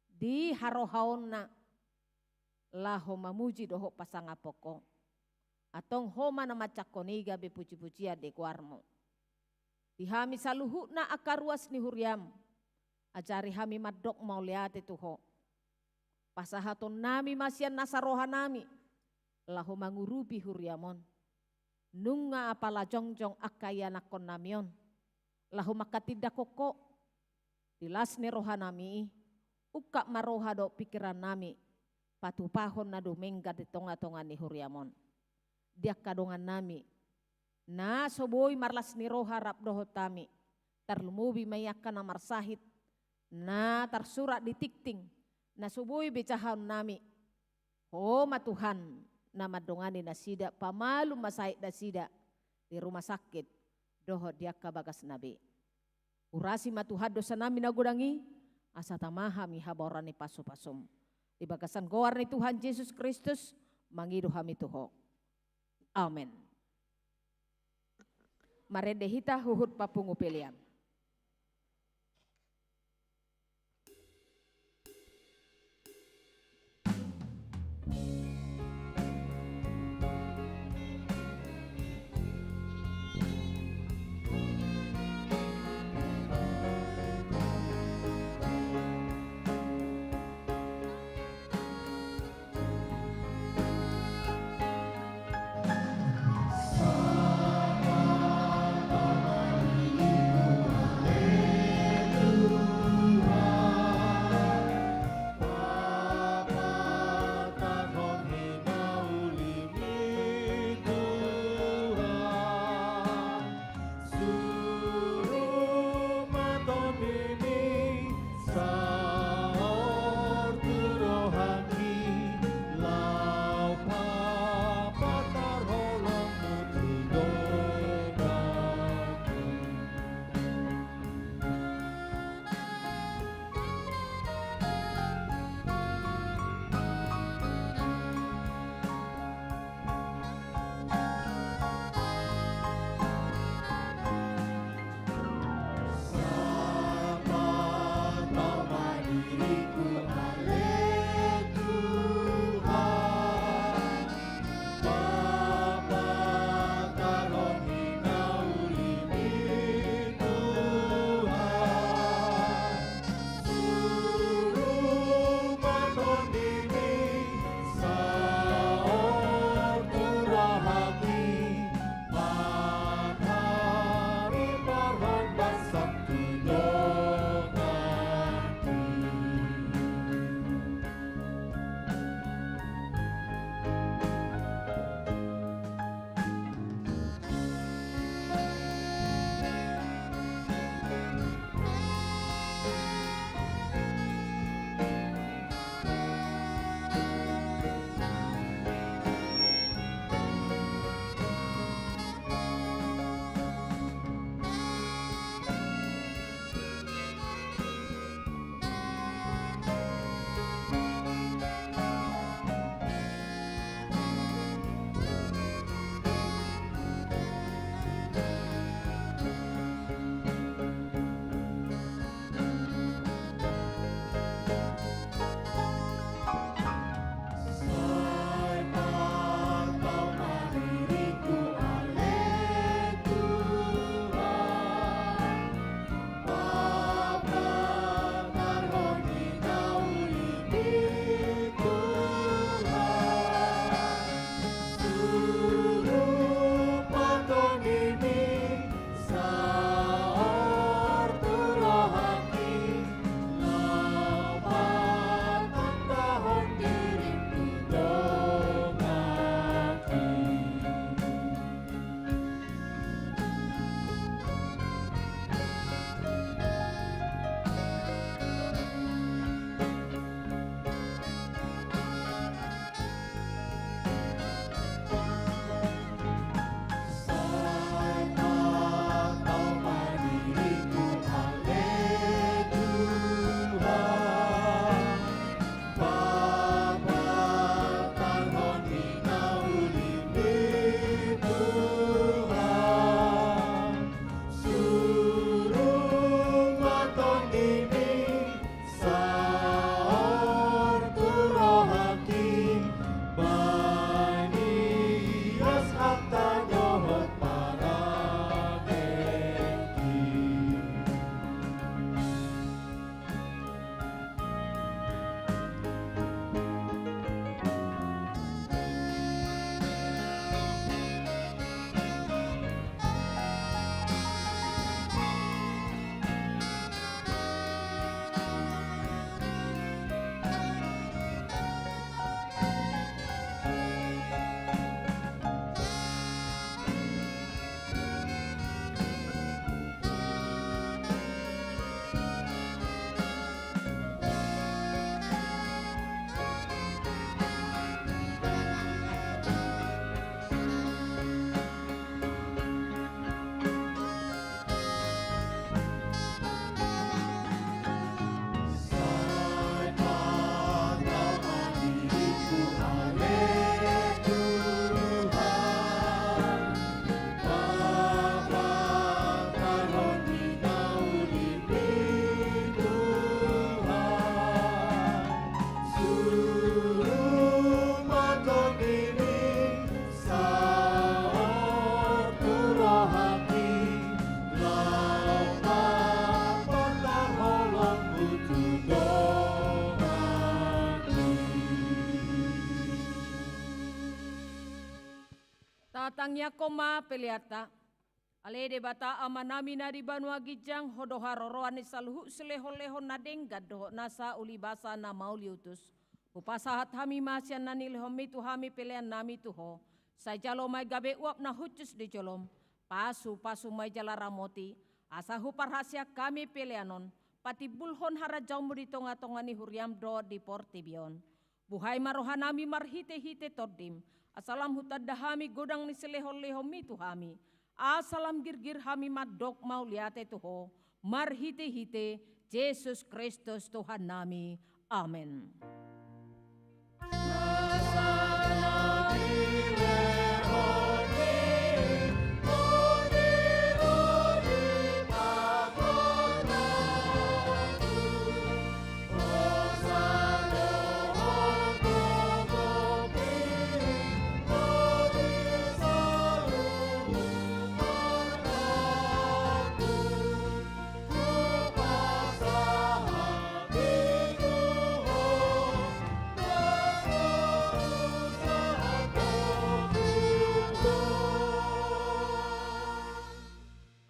di harohaonna, laho mamuji dohot pasangaphon Ho. Antong Ho ma na manjangkon i gabe pujipujian di goarmu. Di hami saluhutna angka ruas ni huriam, ajari hami mandok mauliate tu Ho. Pasahatonnami ma sian nasa rohanami, laho mangurupi huriam on. Nunga apala jongjong angka ianakkonnami on, laho mangkatindangkon Ho, di las ni rohanami i, ungkap ma roha dohot pingkirannami, patupahon na dumenggan di tongatonga ni huriam on. Di angka dongannami, na so boi marlas ni roha rap dohot hami, tarlumobi ma i angka na marsahit, na tarsurat di tingting, na so boi be jahaonnami. Ho ma Tuhan, na mandongani nasida, pamalum ma sahit nasida di rumah sakit, dohot di angka bagasna be. Urasi ma Tuhan dosanami na godang i, asa tama hami habaoran ni pasupasum. Di bagasan goar ni Tuhan Jesus Kristus, mangido hami tu Ho. Amen. Marende hita huhut papungu pelean. Tangiangkon ma peleanta. Ale Debata Amanami na di banua ginjang, Ho do haroroan ni saluhut silehonlehon na denggan dohot nasa ulibasa na mauliutus. Hupasahat hami ma sian na nilehonmi tu hami peleannami tu Ho. Sai jalo ma i gabe uap na hushus di jolom. Pasupasu ma i jala ramoti, asa huparhaseang hami pelean on patimbulhon harajaonmu di tongatonga ni huriam dohot di portibi on. Buhai ma rohanami marhitehite Tondim, asa lam hutanda hami godang ni silehonlehonmi tu hami, asa lam girgir hami mandok mauliate tu Ho, marhitehite Jesus Kristus Tuhannami. Amen.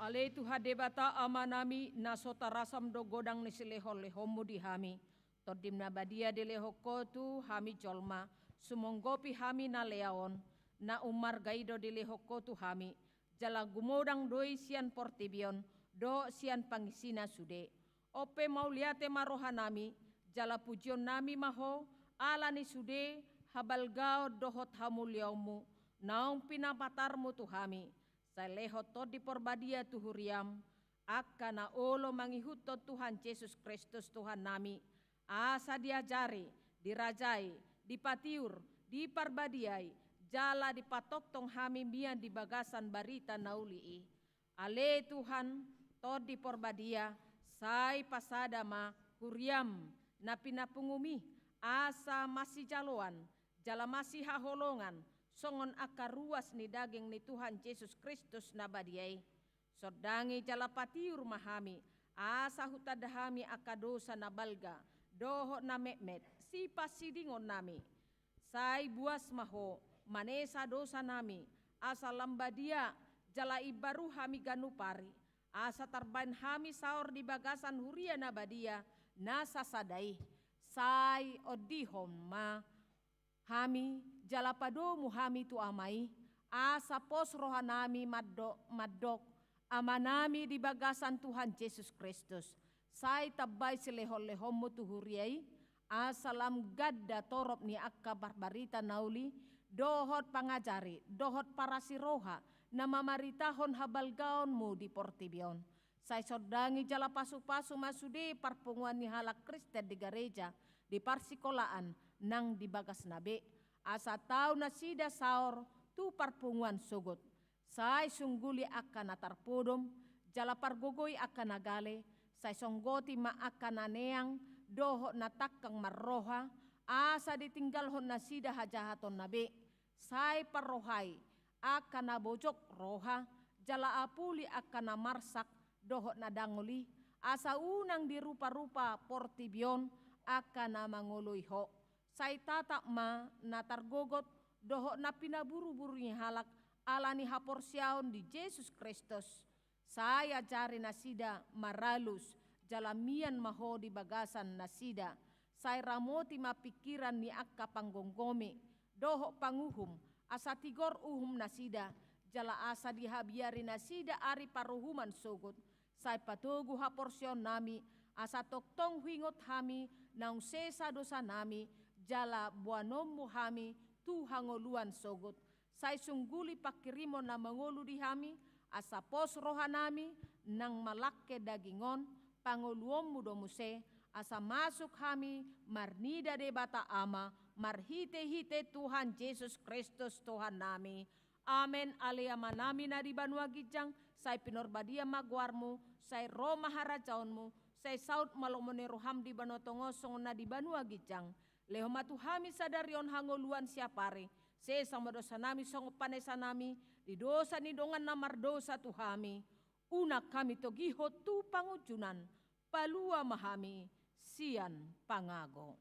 Ale Tuhan Debata Amanami, na so tarasam do godang ni silehonlehonmu di hami. Tondim na badia dilehon Ho tu hami jolma, sumonggopi hami na lea on, na ummarga i do dilehon Ho tu hami, jala gumodang do i sian portibi on dohot sian pangisina sude. On pe mauliate ma rohanami, jala pujionnami ma Ho, ala ni sude habalgaon dohot hamuliaonmu, naung pinapatarmu tu hami. Sai lehon Tondi Porbadia tu huriam, angka na olo mangihuthon Tuhan Jesus Kristus Tuhannami, asa diajari, dirajai, dipatiur, diparbadiai, jala dipatongtong hami mian di bagasan barita na uli i. Ale Tuhan, Tondi Porbadia, sai pasada ma huriam na pinapunguMi, asa masijaloan, jala masihaholongan, songon angka ruas ni daging ni Tuhan Jesus Kristus na badia i. Sondangi jala patiur ma hami, asa hutanda hami angka dosa na balga, dohot na metmet, sipansidingonnami. Sai buas ma Ho, manesa dosanami, asa lam badia, jala imbaru hami ganup ari, asa tarbaen hami saor di bagasan huria na badia, na sasada i. Sai ondihon ma hami, jala padomu hami tu Ama i, asa pos rohanami mandok, mandok, Amanami di bagasan Tuhan Jesus Kristus, sai tambai silehonlehonmu tu huria i, asa lam ganda torop ni angka parbarita na uli, dohot pangajari, dohot parasiroha, na mamaritahon habalgaonmu di portibi on. Sai sondangi jala pasupasu ma sude parpunguan ni halak Kristen di gareja, di parsikolaan, nang di bagasna be. Asa tau nasida saor tu parpunguan sogot. Sai sungguli angka na tarpodom, jala pargogoi angka na gale, sai songgoti ma angka na neang, dohot na tangkang marroha, asa ditinggalhon nasida hajahatonna be. Sai parrohai angka na bojok roha, jala apuli angka na marsak dohot na dangol i, asa unang diruparupa portibi on angka na mangoloi Ho. Sai tatap ma na targogot dohot na pinaburuburu ni halak ala ni haporseaon di Jesus Kristus. Sai ajari nasida maralus, jala mian ma Ho di bagasan nasida. Sai ramoti ma pingkiran ni angka panggomgomi dohot panguhum, asa tigor uhum nasida, jala asa dihabiari nasida ari paruhuman sogot. Sai patogu haporseaonnami, asa tongtong huingot hami naung sesa dosanami, jala boanonmu hami tu hangoluan sogot. Sai sungguli pangkirimon na mangolu di hami, asa pos rohanami, nang malangke daging on, pangoluonmu do muse, asa masuk hami marnida Debata Ama, marhitehite Tuhan Jesus Kristus Tuhannami. Amen. Ale Amanami na di banua ginjang, sai pinarbadia ma goarmu, sai ro ma harajaonmu, sai saut ma lomo ni roham di banua tonga on songon na di banua ginjang. Lehon ma tu hami sadari on hangoluan siapari, sesa ma dosanami songon panesanami di dosa ni dongan na mardosa tu hami. Unang hami togihon tu pangunjunan, palua ma hami sian pangago.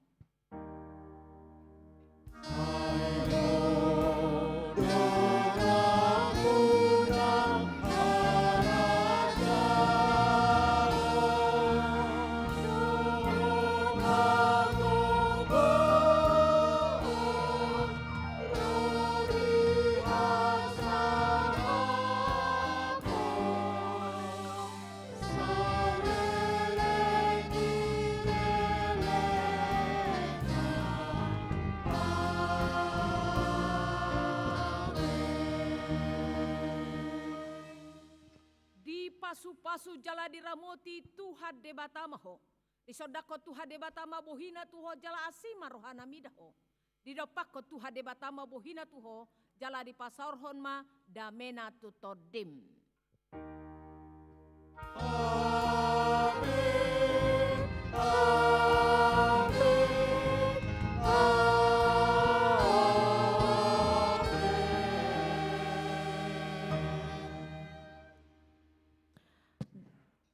Pasu-pasu jala diramoti Tuhan Debata ma ho. Disondangkon Tuhan Debata ma bohina tu ho jala asi ma rohana mida ho. Didompakkon Tuhan Debata ma bohina tu ho, jala dipasaorhon ma damena tu tondim. Amen. Amen. Amen.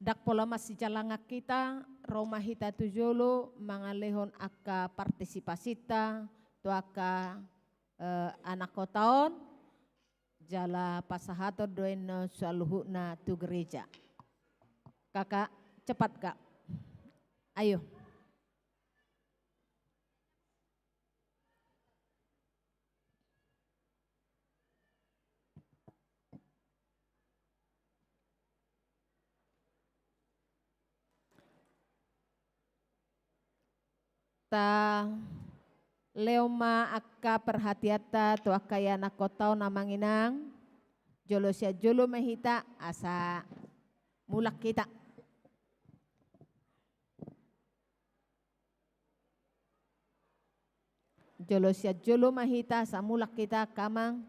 Ndang pola masijalangan hita, ro ma hita tu jolo mangalehon angka partisipasinta tu angka, eh, anak kota on, jala pasahaton do annon saluhutna tu gereja. Kakak, cepat, Kak. Ayo. Talehon ma angka perhatianta tu angka i anak kota on, amang inang. Jolo sian jolo ma hita asa mulak hita. Jolo sian jolo ma hita asa mulak hita, angka amang.